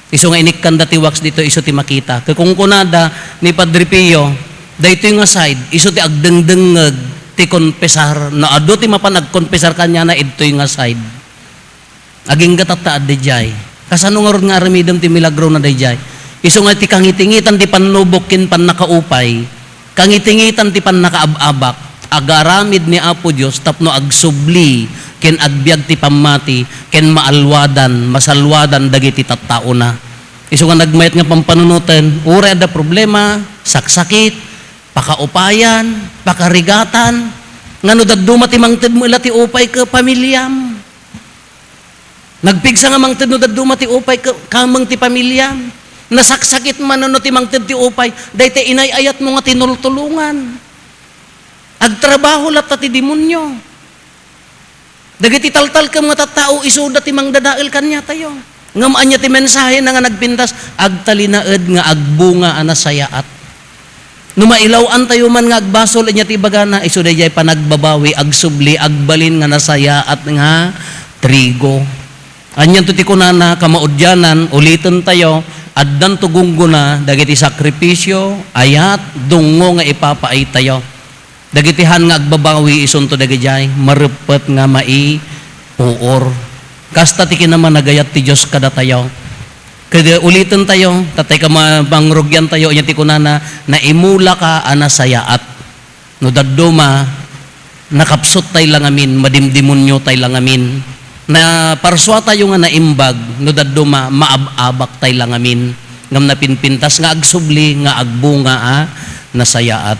Isu nga inikkanda ti wax ditoy, isu ti makita. Ket kunkunada ni Padre Pio, daytoy nga side, isu ti agdengdengngeg ti konpesar. No adu ti mapan agkonpesar kaniana, idtoy nga side. Agingga tatta adda diay. Kasano ngarud nga aramidem ti milagrona daydiay? Isu nga ti kangitingitan ti pannubok ken pannakaupay, kangitingitan ti pannakaab-abak, agaramid ni Apo Dios tapno agsubli ken agbiag ti pammati ken maalwadan, masalwadan dagiti tattaona. Isu nga nagmayat nga pampanunoten, uray adda problema, saksakit, pakaupayan, pakarigatan, nga no dadduma ti mangted mo ila ti upay ket pamiliam. Nagpigsa nga mangted no dadduma ti upay ka-, kameng ti pamiliam. Nasaksakit man no ti mangted ti upay, dayta inay-ayatmo nga tinultulongan. Agtrabaho latta ti demonio. Dagiti taltalkem nga tattao, isuda ti mangdadael kaniatayo. Ngem ania ti mensahena nga nagpintas? Agtalinaed nga agbunga a nasayaat. No mailaw-antayo man nga agbasol, ania ti ibagana? Isu daydiay panagbabawi, agsubli, agbalin nga nasayaat nga trigo. Anianto ti kunana? Kamaudianan, ulitentayo, addanto gunggona dagiti sakripisio, ayat, dungngo nga ipapaaytayo. Dagiti han nga agbabawi isunto dagidiay, mareppet nga maipuor. Kasta ti kinamanagayat ti Dios kadatayo. Ket ulitentayo, tatay ka ma-, mangrugiantayo, ania ti kunana, naimulaka a nasayaat. No dadduma, nakapsuttay la ngamin, madimdemoniotay la ngamin. Naparsuatayo nga naimbag, no dadduma, maab-abaktay la ngamin. Ngem napinpintas nga agsubli, nga agbunga a nasayaat.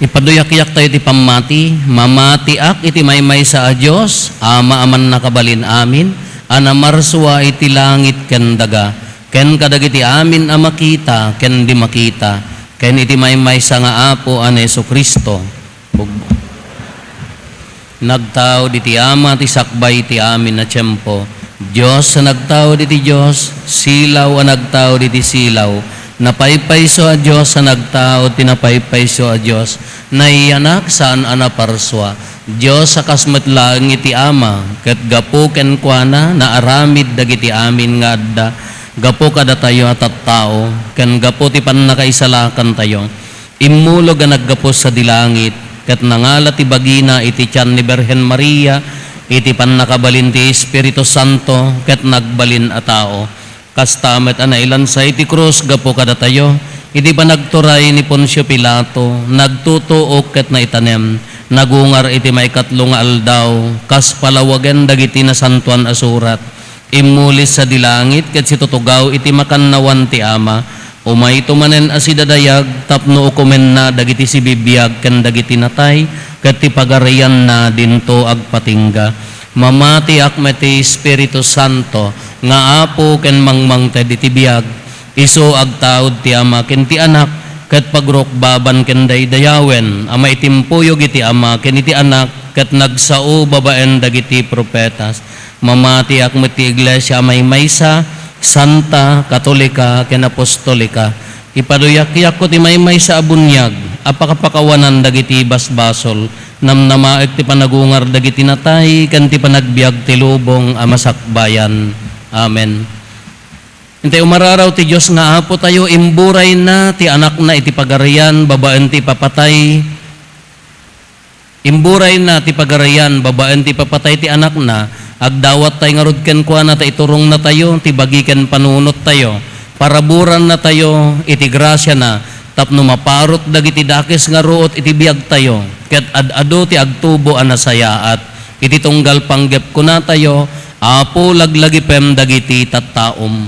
Ipaduyakyak tayo ti pammati. Mamatiak iti maymaysa a Dios, Ama a mannakabalin amin, a namarsua iti langit ken daga, ken kadagiti amin a makita ken di makita, ken iti maymaysa nga Apo a ni Jesu-Cristo. Bug-, nagtaud iti Ama ti sakbay iti amin a tiempo. Dios a nagtaud iti Dios, silaw a nagtaud iti silaw, napaypayso a Dios a nagtaud ti napaypayso a Dios, naiyanak saan a naparsua. Dios a kas met laeng iti Ama, ket gapu kenkuana naaramid dagiti amin nga adda, gapu kadatayo a tattao, ken gapu ti pannakaisalakantayo. Immulog a naggapu sadi langit, ket nangala ti bagina iti tian ni Birhen Maria, iti pannakabalin ti Espiritu Santo, ket nagbalin a tao. Kasta met a nailansa iti krus gapu kadatayo, iti panagturay ni Poncio Pilato, nagtutuok ket naitanem, nagungar iti maikatlo nga aldaw, kas palawagen dagiti Nasantoan a Surat. Immuli sadi langit ket situtugaw iti makannawan ti Ama. Umayto manen a sidadayag tapno ukomenna dagiti sibibiag ken dagiti natay, ket ti pagarianna dinto agpatingga. Mamatiak met ti Espiritu Santo nga Apo ken mangmangted iti biag. Isu agtaud ti Ama ken ti Anak, ket pagrukbaban ken daydayawen a maitimpuyog iti Ama ken iti Anak, ket nagsao babaen dagiti profetas. Mamatiak met ti Iglesia a maymaysa, santa, katolika, ken apostolika. Ipaduyakyak ti maymaysa a buniag a pakapakawanan dagiti basbasol, namnamaek ti panagungar dagiti natay, ken ti panagbiag ti lubong a masakbayan. Amen. Intay umararaw ti Dios nga Apo tayo, imburayna ti Anakna iti pagarian babaen ti ipapatay. Imburayna ti pagarian babaen ti ipapatay ti Anakna, agdawattay ngarud kenkuana ta iturongnatayo ti bagi ken panunottayo. Paraburannatayo iti grasiana tapno maparot dagiti dakes nga ruot iti biagtayo, ket ad-adu ti agtubo a nasayaat. Iti tunggal panggep kunatayo, Apo, laglagipem dagiti tattaom.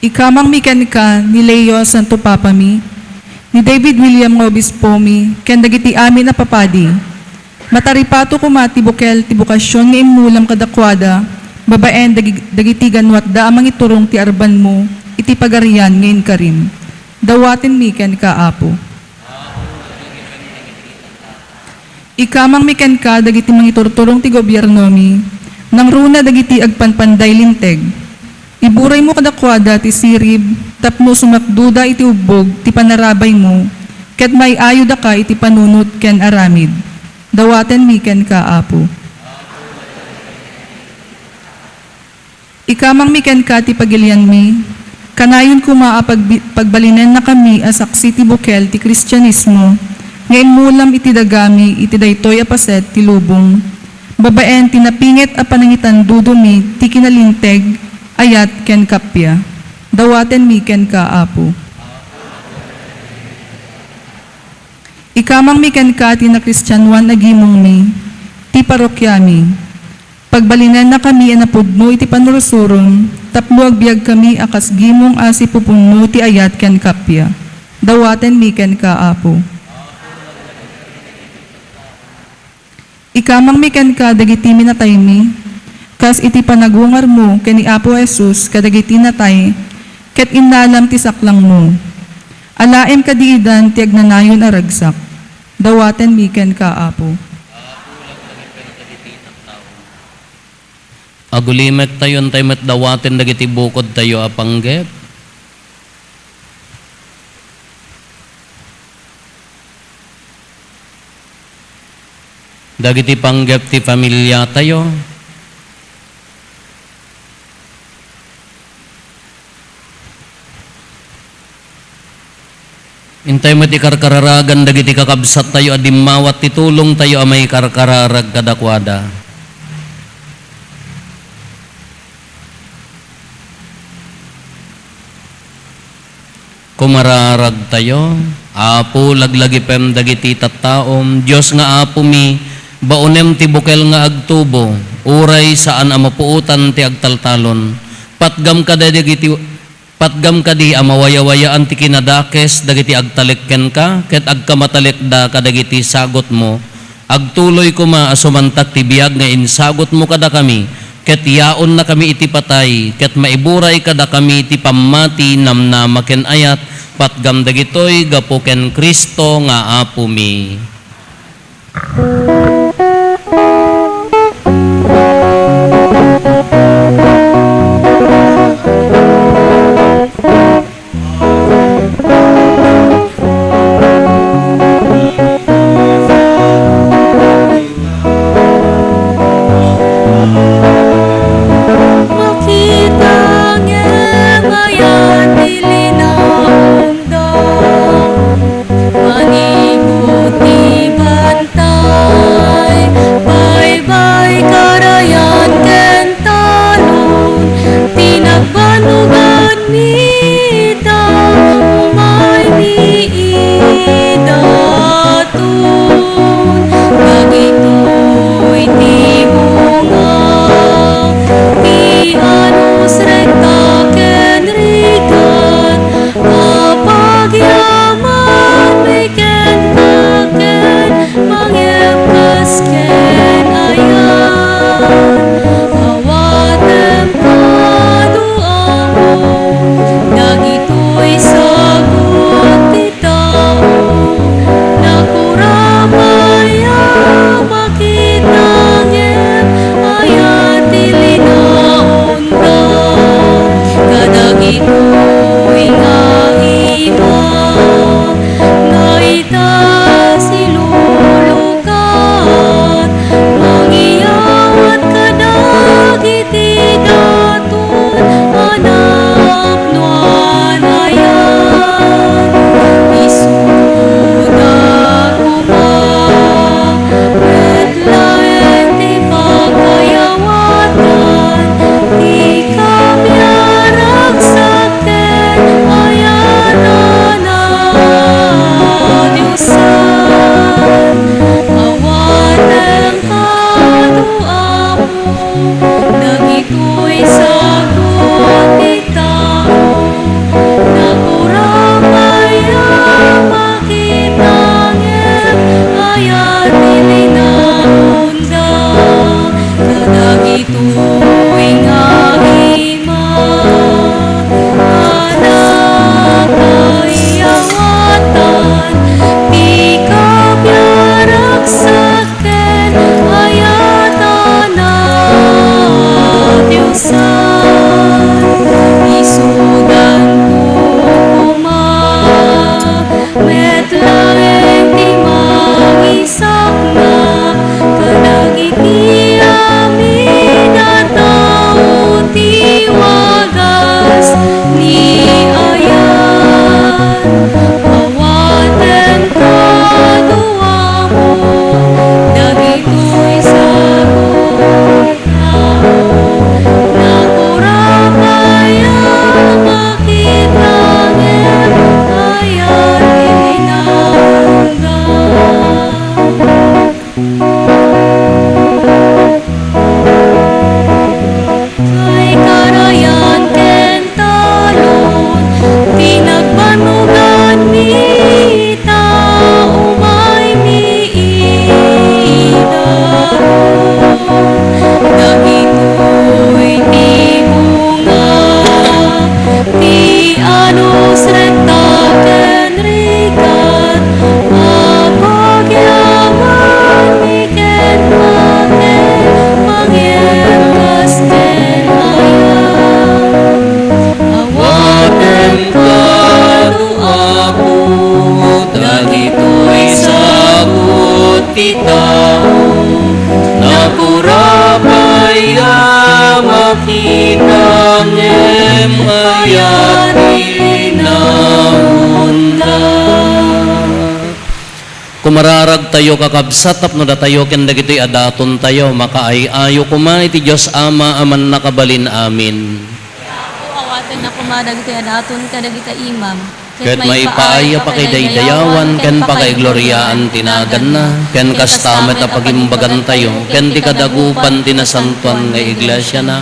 Ikamangmi kenka ni Leo Santo Papami, ni David William nga Obispomi, ken dagiti amin a papadi. Mataripato koma ti bukel ti bokasion nga immulam kadakuada, babaen dagi-, dagiti ganuatda a mangiturong ti arbanmo iti pagarian nga inkarim. Dawatenmi kenka, Apo. Ikamangmi kenka dagiti mangiturturong ti gobiernomi, nangruna dagiti agpanpanday linteg. Iburaymo kadakuada ti sirib tapno sumakdoda iti ubbog ti panarabaymo, ket maay-ayodaka iti panunot ken aramid. Dawatenmi kenka, Apo. Ikamangmi kenka ti pagilianmi, Kanayon koma a pagbi-, pagbalinennakami a saksi ti bukel ti Kristianismo nga immulam iti dagami iti daytoy a paset ti lubong, babaen ti napinget a panangitandudomi ti kinalinteg, ayat, ken kappia. Dawatenmi kenka, Apo. Ikamangmi kenka ti nakristianoan a gimongmi, ti parokiami. Pagbalinennakami a napudno iti panursurom tapno agbiagkami a kas gimong a sipupunno ti ayat ken kappia. Dawatenmi kenka, Apo. Ikamangmi kenka dagiti minataymi, kas iti panagungarmo ken ni Apo Jesus kadagiti natay, ket innalam ti saklangmo. Alaem kadi idan ti agnanayon a ragsak. Dawatenmi kenka, Apo. Agulimektayo, intay met dawaten dagiti bukodtayo a panggep. Dagiti panggep ti familiatayo. Intay met ikarkararagan dagiti kakabsattayo a dimmawat ti tulongtayo a maikarkararag kadakuada. Kumararagtayo. Apo, laglagipem dagiti tattaom. Dios nga Apomi, baonem ti bukel nga agtubo, uray saan a mapuotan ti agtaltalon. Patgam kadi dagiti, patgam kadi a mawayawayaan ti kinadakes dagiti agtalek kenka, ket agkamatalekda kadagiti sagutmo. Agtuloy koma a sumantak ti biag nga insagutmo kadakami, ket yaonnakami iti patay, ket maiburay kadakami ti pammati, namnama ken ayat, patgam dagitoy gapu ken Cristo nga Apomi. Makita ngem ayan ti linaongda, manipud ti bantay. Ngem aya ti linaonda. Kumararagtayo, kakabsat, tapno datayo ken dagitoy a datontayo makaay-ayo koma iti Dios Ama a Mannakabalin-amin. Apo, awatenna koma dagitoy a daton kadagita imam. Ket maipaay a pakaidaydayawan ken pakaigloriaan ti naganna, ken kasta met a pagimbagantayo ken ti kadagupan ti nasantoan nga iglesiana.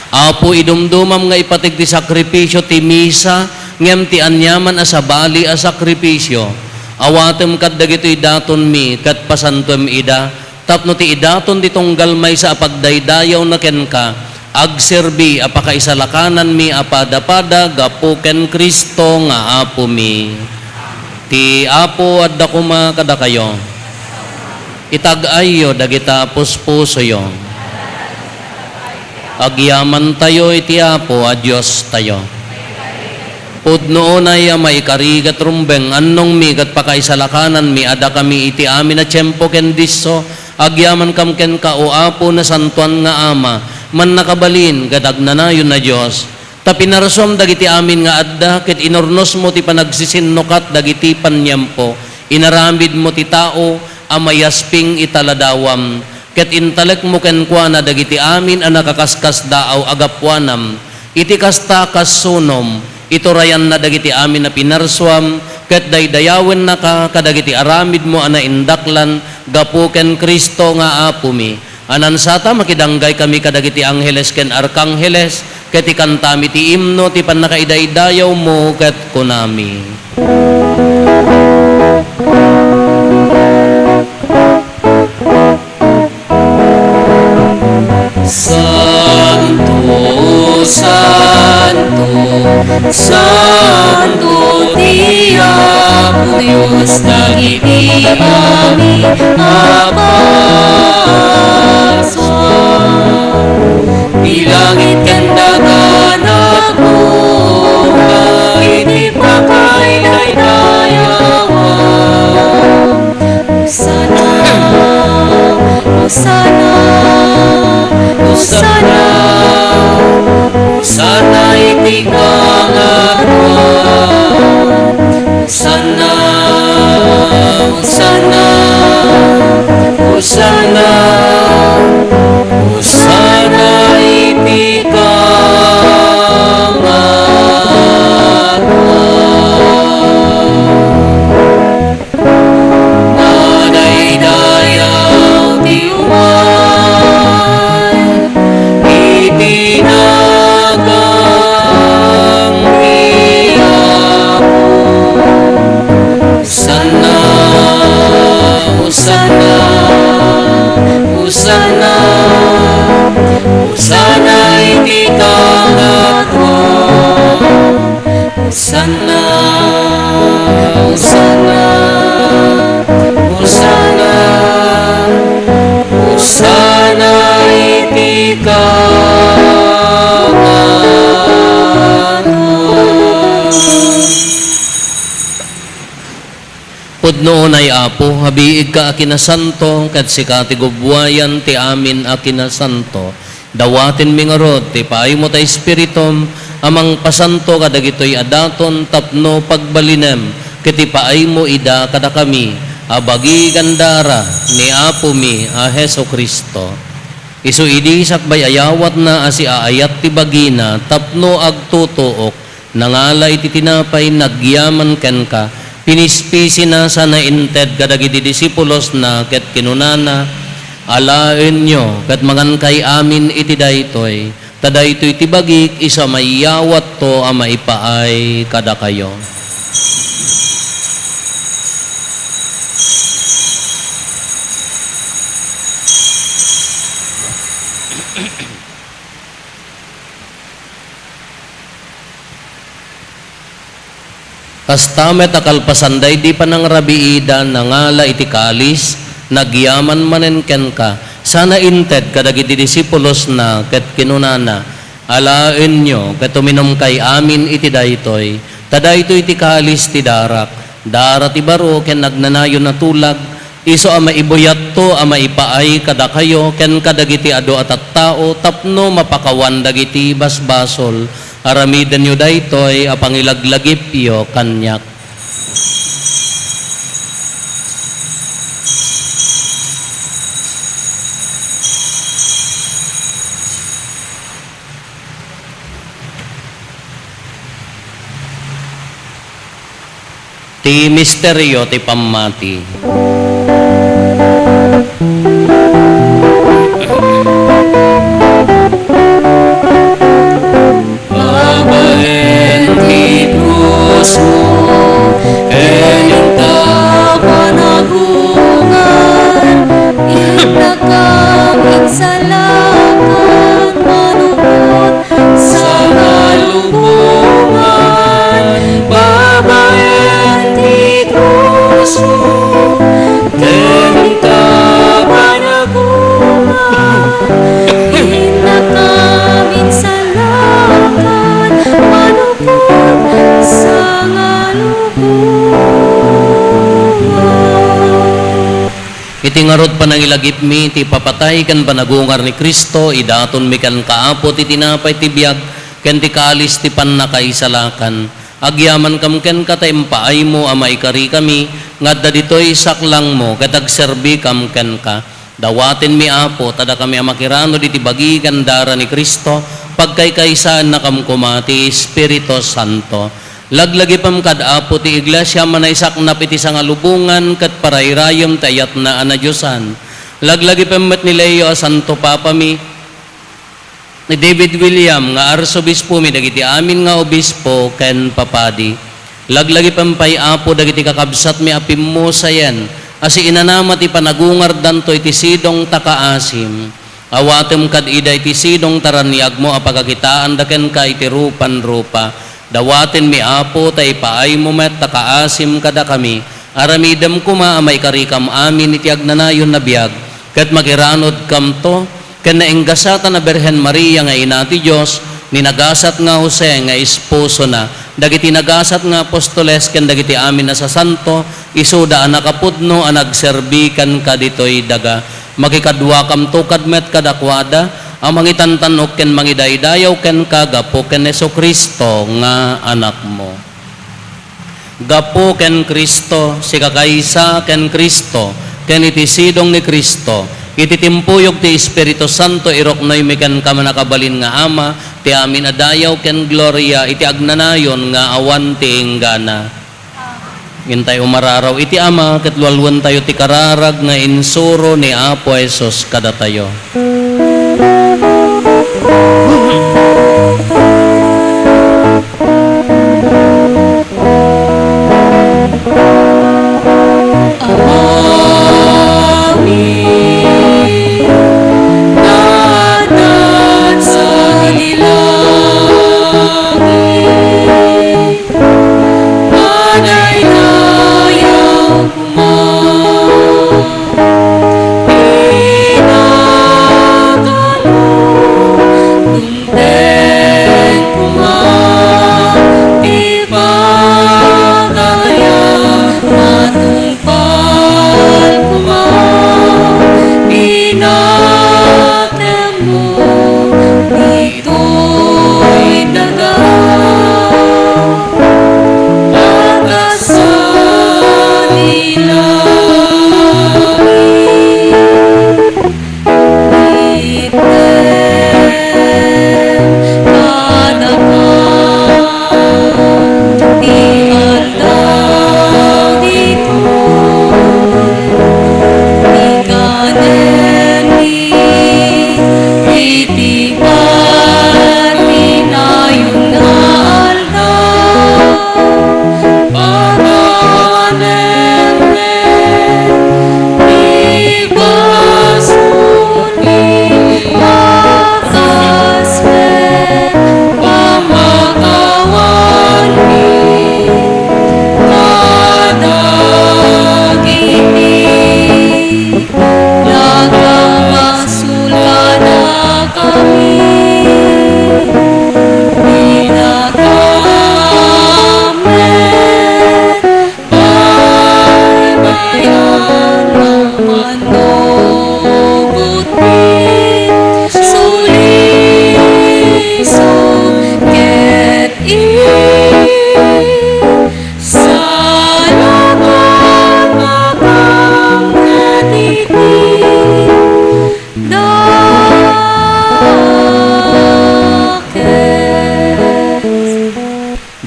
Apo, idumdumam nga ipateg ti sakripisio ti misa, ngem ti aniaman a sabali a sakripisio, awatem kad dagitoy datonmi ket pasantoem ida, tapno ti idaton ti tunggal maysa a pagdaydayawna kenka, agserbi a pakaisalakananmi a padapada gapu ken Cristo nga Apomi. Ti Apo adda koma kadakayo. Itag-ayyo dagita puspusoyo. Agyamantayo iti Apo a Diostayo. Pudno unay a maikari ket rumbeng, annongmi ket pakaisalakananmi a dakami iti amin a tiempo ken disso, agyamankam kenka, O Apo, nasantoan nga Ama, mannakabalin ket agnanayon a Dios. Ta pinarsuam dagiti amin nga adda, ket inurnosmo ti panagsisinnukak dagiti paniempo. Inaramidmo ti tao a mayasping ita ladawam. Ket intalekmo kenkuana dagiti amin a nakaskasdaaw a gapuanam. Iti kasta, kas sunom, iturayanna dagiti amin a pinarsuam, ket daydayawennaka kadagiti aramidmo a naindaklan gapu ken Cristo nga Apomi. A nansata, makidanggay kami kadagiti angheles ken arkangheles, ket ikantami ti imno ti pannakaidaydayawmo, ket kunami. Santo, santo, santo ti Apo Dios dagiti amin a parsua. Ti langit ken daga nagmura iti pakaidaydayawan. Hosanna, Hosanna, Hosanna, Hosanna iti kangatoan. Hosanna, Hosanna, Hosanna, Hosanna iti kangatoan. Madaydayaw ti umay iti nagan ti Apo. Hosanna, Hosanna, Hosanna, Hosanna iti kangatoan. Hosanna, Hosanna, Hosanna, Hosanna iti kangatoan. Pudno unay, Apo, a biigka a kinasanto, ket sika ti gubbuayan ti amin a kinasanto. Dawatenmi ngarud ti paaymo ta Espiritum a mangpasanto kadagitoy a daton tapno pagbalinem ket ipaaymo ida kadakami a bagi ken dara ni Apomi a Jesu-Cristo. Isu idi sakbay a yawatna a siaayat ti bagina tapno agtutuok, nangala iti tinapay, nagyaman kenka, pinispisina sana inted kadagiti disipulosna ket kinunana, Alaenyo ket mangankay amin iti daytoy, ta daytoy ti bagik isu a mayawatto a maipaay kadakayo. Kasta met a kalpasan daydi panangrabiida, nangala iti kalis, nagyaman manen kenka, sana inted kadagiti disipulosna ket kinunana, Alaenyo ket uminumkay amin iti daytoy, ta daytoy ti kalis ti darak, dara ti baro ken agnanayon a tulag, Isu a maibuyatto a maipaay kadakayo ken kadagiti adu a tattao tapno mapakawan dagiti basbasol. Aramidenyo daytoy a pangilaglagipyo kaniak. Ti misterio ti pammati. Babaen ti krusmo, ken inta panagungar, innakam insalakan, manukot sangalubongan, babaen ti krusmo, ken inta panagungar, innakam insalakan, manukot sangalubongan. Iti ngarud panangilagipmi, iti ipapatay ken panagungar ni Cristo, idatonmi kenka, Apo, ti tinapay ti biag ken ti kalis ti pannakaisalakan. Agyamankam kenka ta impaaymo a maikarikami nga adda ditoy saklangmo ket agserbikam kenka. Dawatenmi, Apo, ta dakami a makiranod iti bagi ken dara ni Cristo, pagkaykaysaennakam koma ti Espiritu Santo. Laglagipem kad, Apo, ti Iglesia a manaysaknap iti sangalubongan ket parairayem ti ayatna a nadiosan. Laglagipem met ni Leo a Santo Papami, ni David William nga Arsobispomi, dagiti amin nga obispo ken papadi. Laglagipem pay, Apo, dagiti kakabsatmi a pimmusayen a siinanama ti panagungardanto iti sidong ta kaasim. Awatem kad ida iti sidong ta raniagmo a pakakitaanda kenka iti rupan-rupa. Dawatenmi, Apo, ta ipaaymo met ta kaasim kadakami. Aramidem koma a maikarikam amin iti agnanayon a biag, ket makiranodkamto ken nainggasatan a Birhen Maria nga Ina ti Dios, ni nagasat nga Jose nga esposona, dagiti nagasat nga apostoles ken dagiti amin a sasanto, isuda a nakapudno a nagserbi kenka ditoy daga. Makikaduakamto kad met kadakuada a mangitantan-ok ken mangidaydayaw kenka gapu ken Jesu-Cristo nga Anakmo. Gapu ken Cristo, sikakaysa ken Cristo, ken iti sidong ni Cristo, iti timpuyog ti Espiritu Santo, iruknoymi kenka, Mannakabalin nga Ama, ti amin a dayaw ken gloria iti agnanayon nga awan ti inggana. Intay umararaw iti Ama, ket lualuentayo ti kararag nga insuro ni Apo Jesus kadatayo. Amin. Natad sa langit, madaydayaw koma. Inakano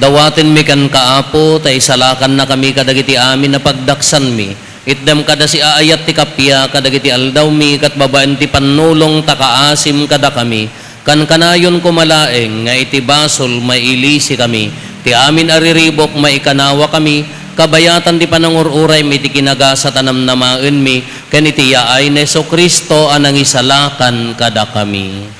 Dawatenmi kenka, Apo, ta isalakannakami kadagiti amin a pagdaksanmi. Itdem kada siaayat ti kappia kadagiti aldawmi ket babaen ti pannulong ta kaasim kadakami. Kankanayon koma laeng nga iti basol mailisikami, ti amin a riribuk maikanawakami, kabayatan ti panangur-uraymi iti kinagasat a namnamaenmi, ken iti yaay ni Jesu-Cristo a nangisalakan kadakami.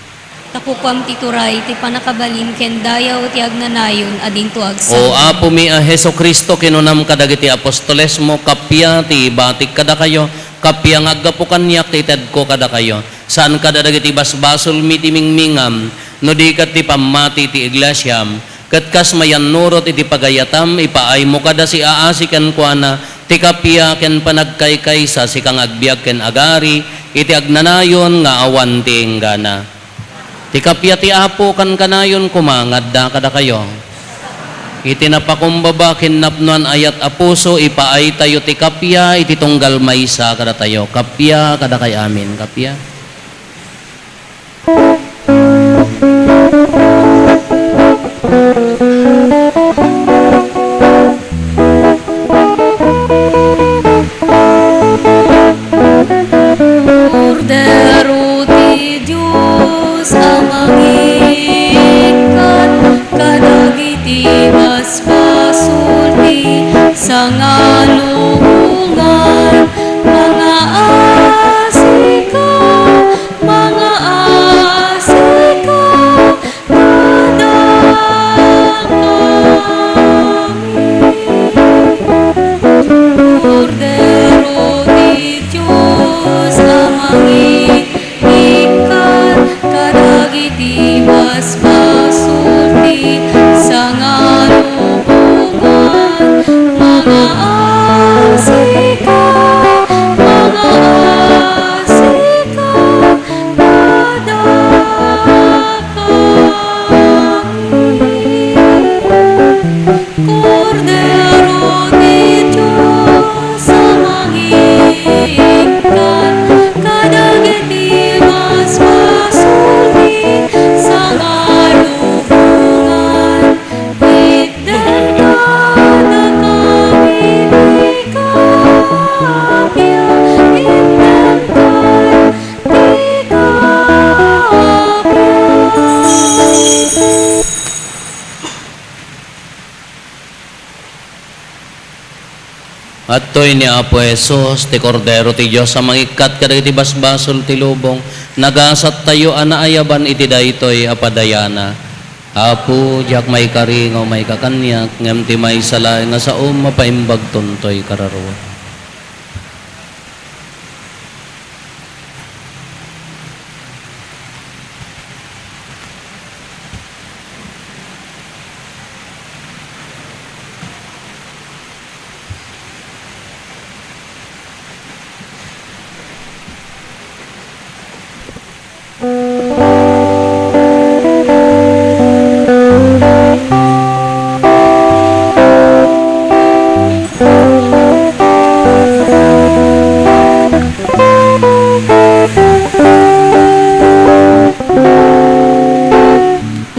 Ta kukuam ti turay, ti pannakabalin ken dayaw ti agnanayon a dinto agsao. O Apomi a Jesu-Cristo, kinunam kadagiti apostolesmo, kappia ti ibatik kadakayo, kappia nga aggapu kaniak ti itedko kadakayo. Saan kada dagiti basbasolmi ti mingmingam, no di ket ti pammati ti iglesiam, ket kas mayannurot iti pagayatam, ipaaymo kada siaasi kenkuana ti kappia ken panagkaykaysa, sika nga agbiag ken agari iti agnanayon nga awan ti inggana. Ti kappia ti Apo kankanayon koma nga adda kadakayo. Iti napakumbaba ken napnoan ayat a puso, ipaaytayo ti kappia iti tunggal maysa kadatayo. Kappia kadakay amin. Kappia. Kordero ti Dios a mangikkat kadagiti basbasol ti sangalubongan, mangaasika, mangaasika kadakami. Kordero ti Dios a mangikkat kadagiti basbasol ti sangalubongan, mangaasika, mangaasika kadakami. Kordero ti Dios a mangikkat kadagiti basbasol ti sangalubongan, itdem kadakami ti kappia, itdem kadakami ti kappia. Adtoy ni Apo Jesus, ti Kordero ti Dios a mangikkat kadagiti basbasol ti lubong. Nagasattayo a naayaban iti daytoy a padayana. Apo, diak maikari nga umayka kaniak, ngem ti maysa laeng a saom, mapaimbagton toy kararuam.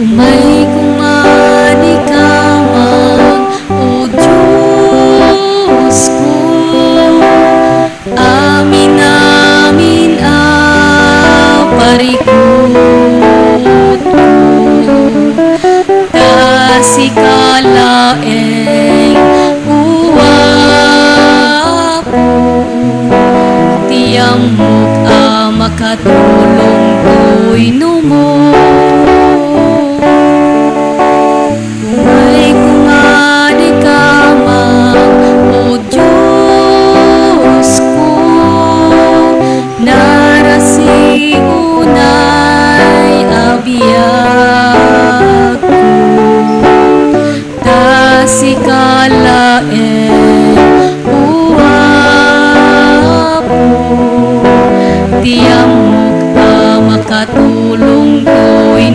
Umayko ngani kamang, O Diosko, amin-amin a parikutko, ta sika laeng, O Apo, ti ammok a makatulong toy numo. Umayko ngani kamang, O Diosko, narasi unay a biagko, ta sika laeng, O Apo, ti ammok a makatulong toy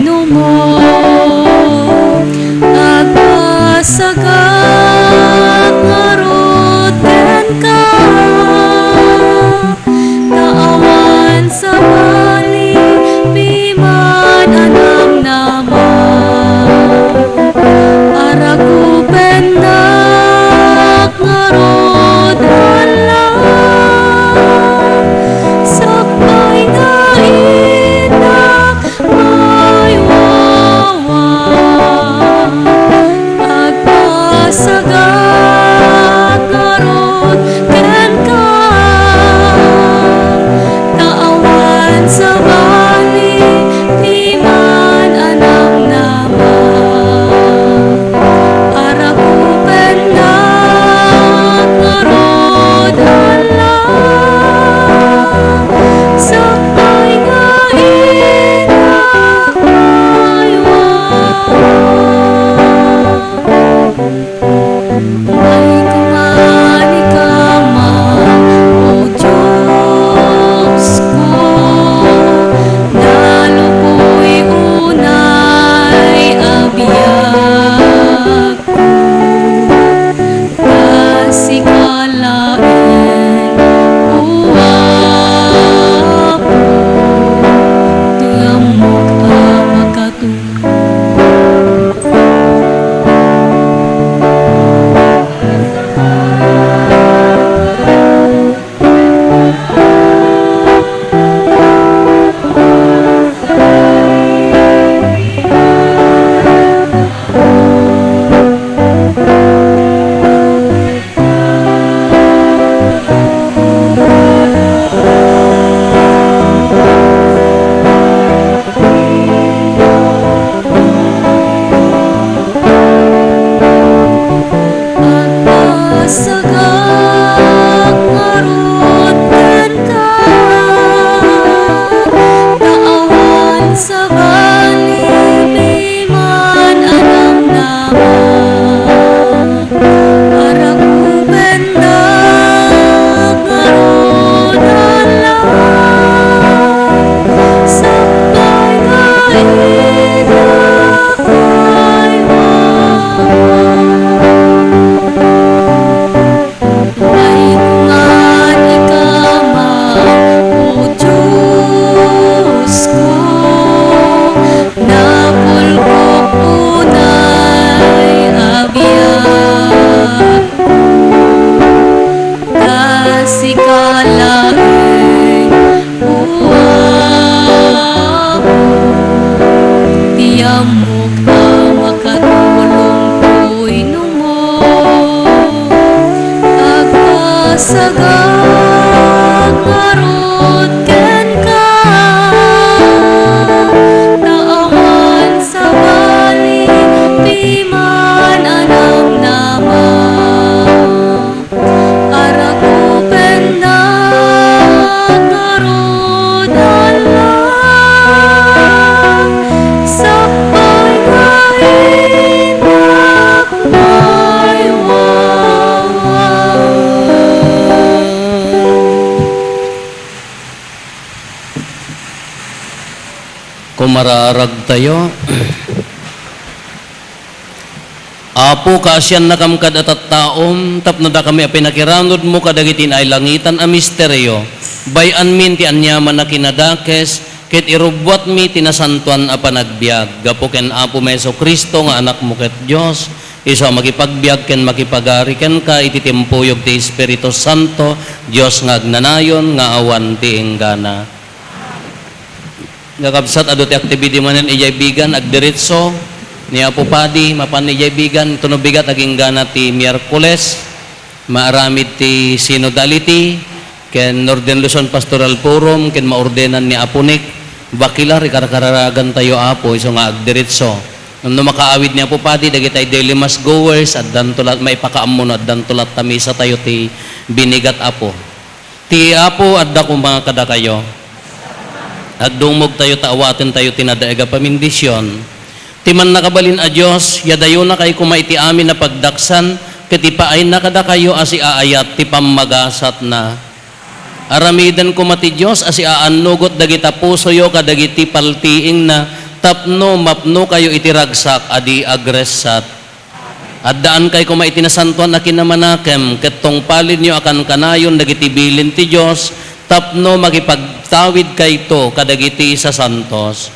Araragtayo. Apo, kaasiannakam kad a tattaom, tapno dakami a pinakiranudmo kadagiti nailangitan a misterio, bay-anmin ti aniaman a kinadakes, ket irubbuatmi ti nasantoan a panagbiag. Gapu ken Apomi Jesu-Cristo nga Anakmo ket Dios, isu a makipagbiag ken makipagari kenka iti timpuyog ti Espiritu Santo, Dios nga agnanayon nga awan ti inggana. Kakabsat, adu ti activity manen idiay Vigan, agdiretso ni Apo Padi, mapan idiay Vigan, ito no bigat, aginggana ti Miyerkules, maaramid ti synodality, ken Northern Luzon Pastoral Forum, ken maordenan ni Apo Nick, bakilar, ikarkararagantayo, Apo, isu nga agdiretso. Ngem no makaawid ni Apo Padi, dagitay daily mass goers, addanto lat-, maipakaammo no addanto latta misatayo ti binigat, Apo. Ti Apo adda koma kadakayo. Agdumogtayo ta awatentayo ti nadaig a pamindision. Ti mannakabalin a Dios, yadayonakay koma iti amin a pagdaksan, ket ipaayna kadakayo a siaayat ti pammagasatna. Aramiden koma ti Dios a siaannugot dagita pusoyo kadagiti paltiingna tapno mapnokayo iti ragsak a di agressat. Addaankay koma iti nasantoan a kinamanakem, ket tungpalenyo a kankanayon dagiti bilin ti Dios tapno makipagtawidkayto kadagiti sasantos.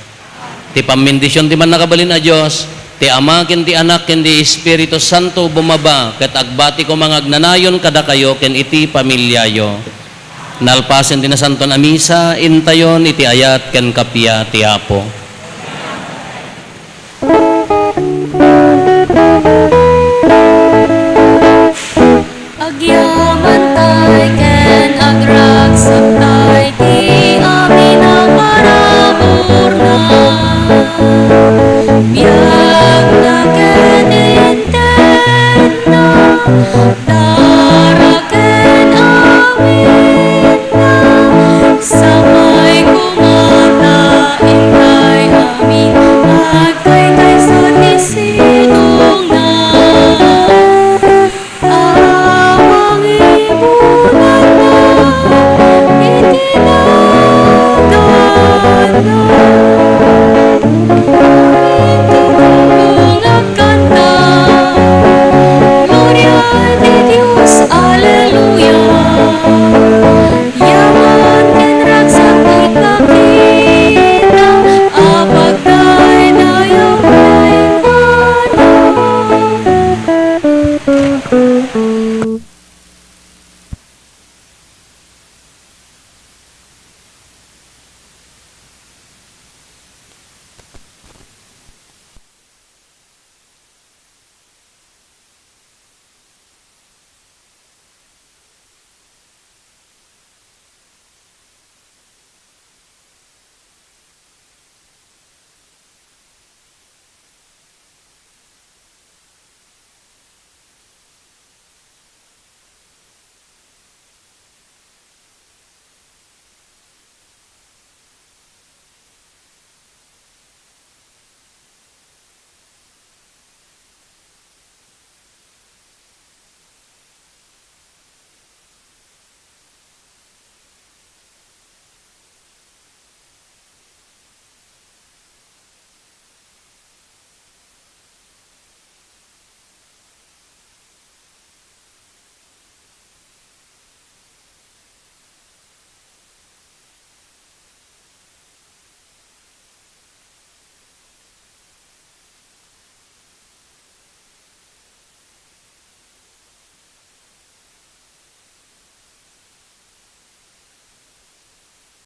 Ti pammindision ti Mannakabalin a Dios, ti Ama, ken ti Anak, ken ti Espiritu Santo, bumaba ket agbati koma nga agnanayon kadakayo ken iti familiayo. Nalpasen ti Nasantoan a Misa, intayon iti ayat ken kappia ti Apo.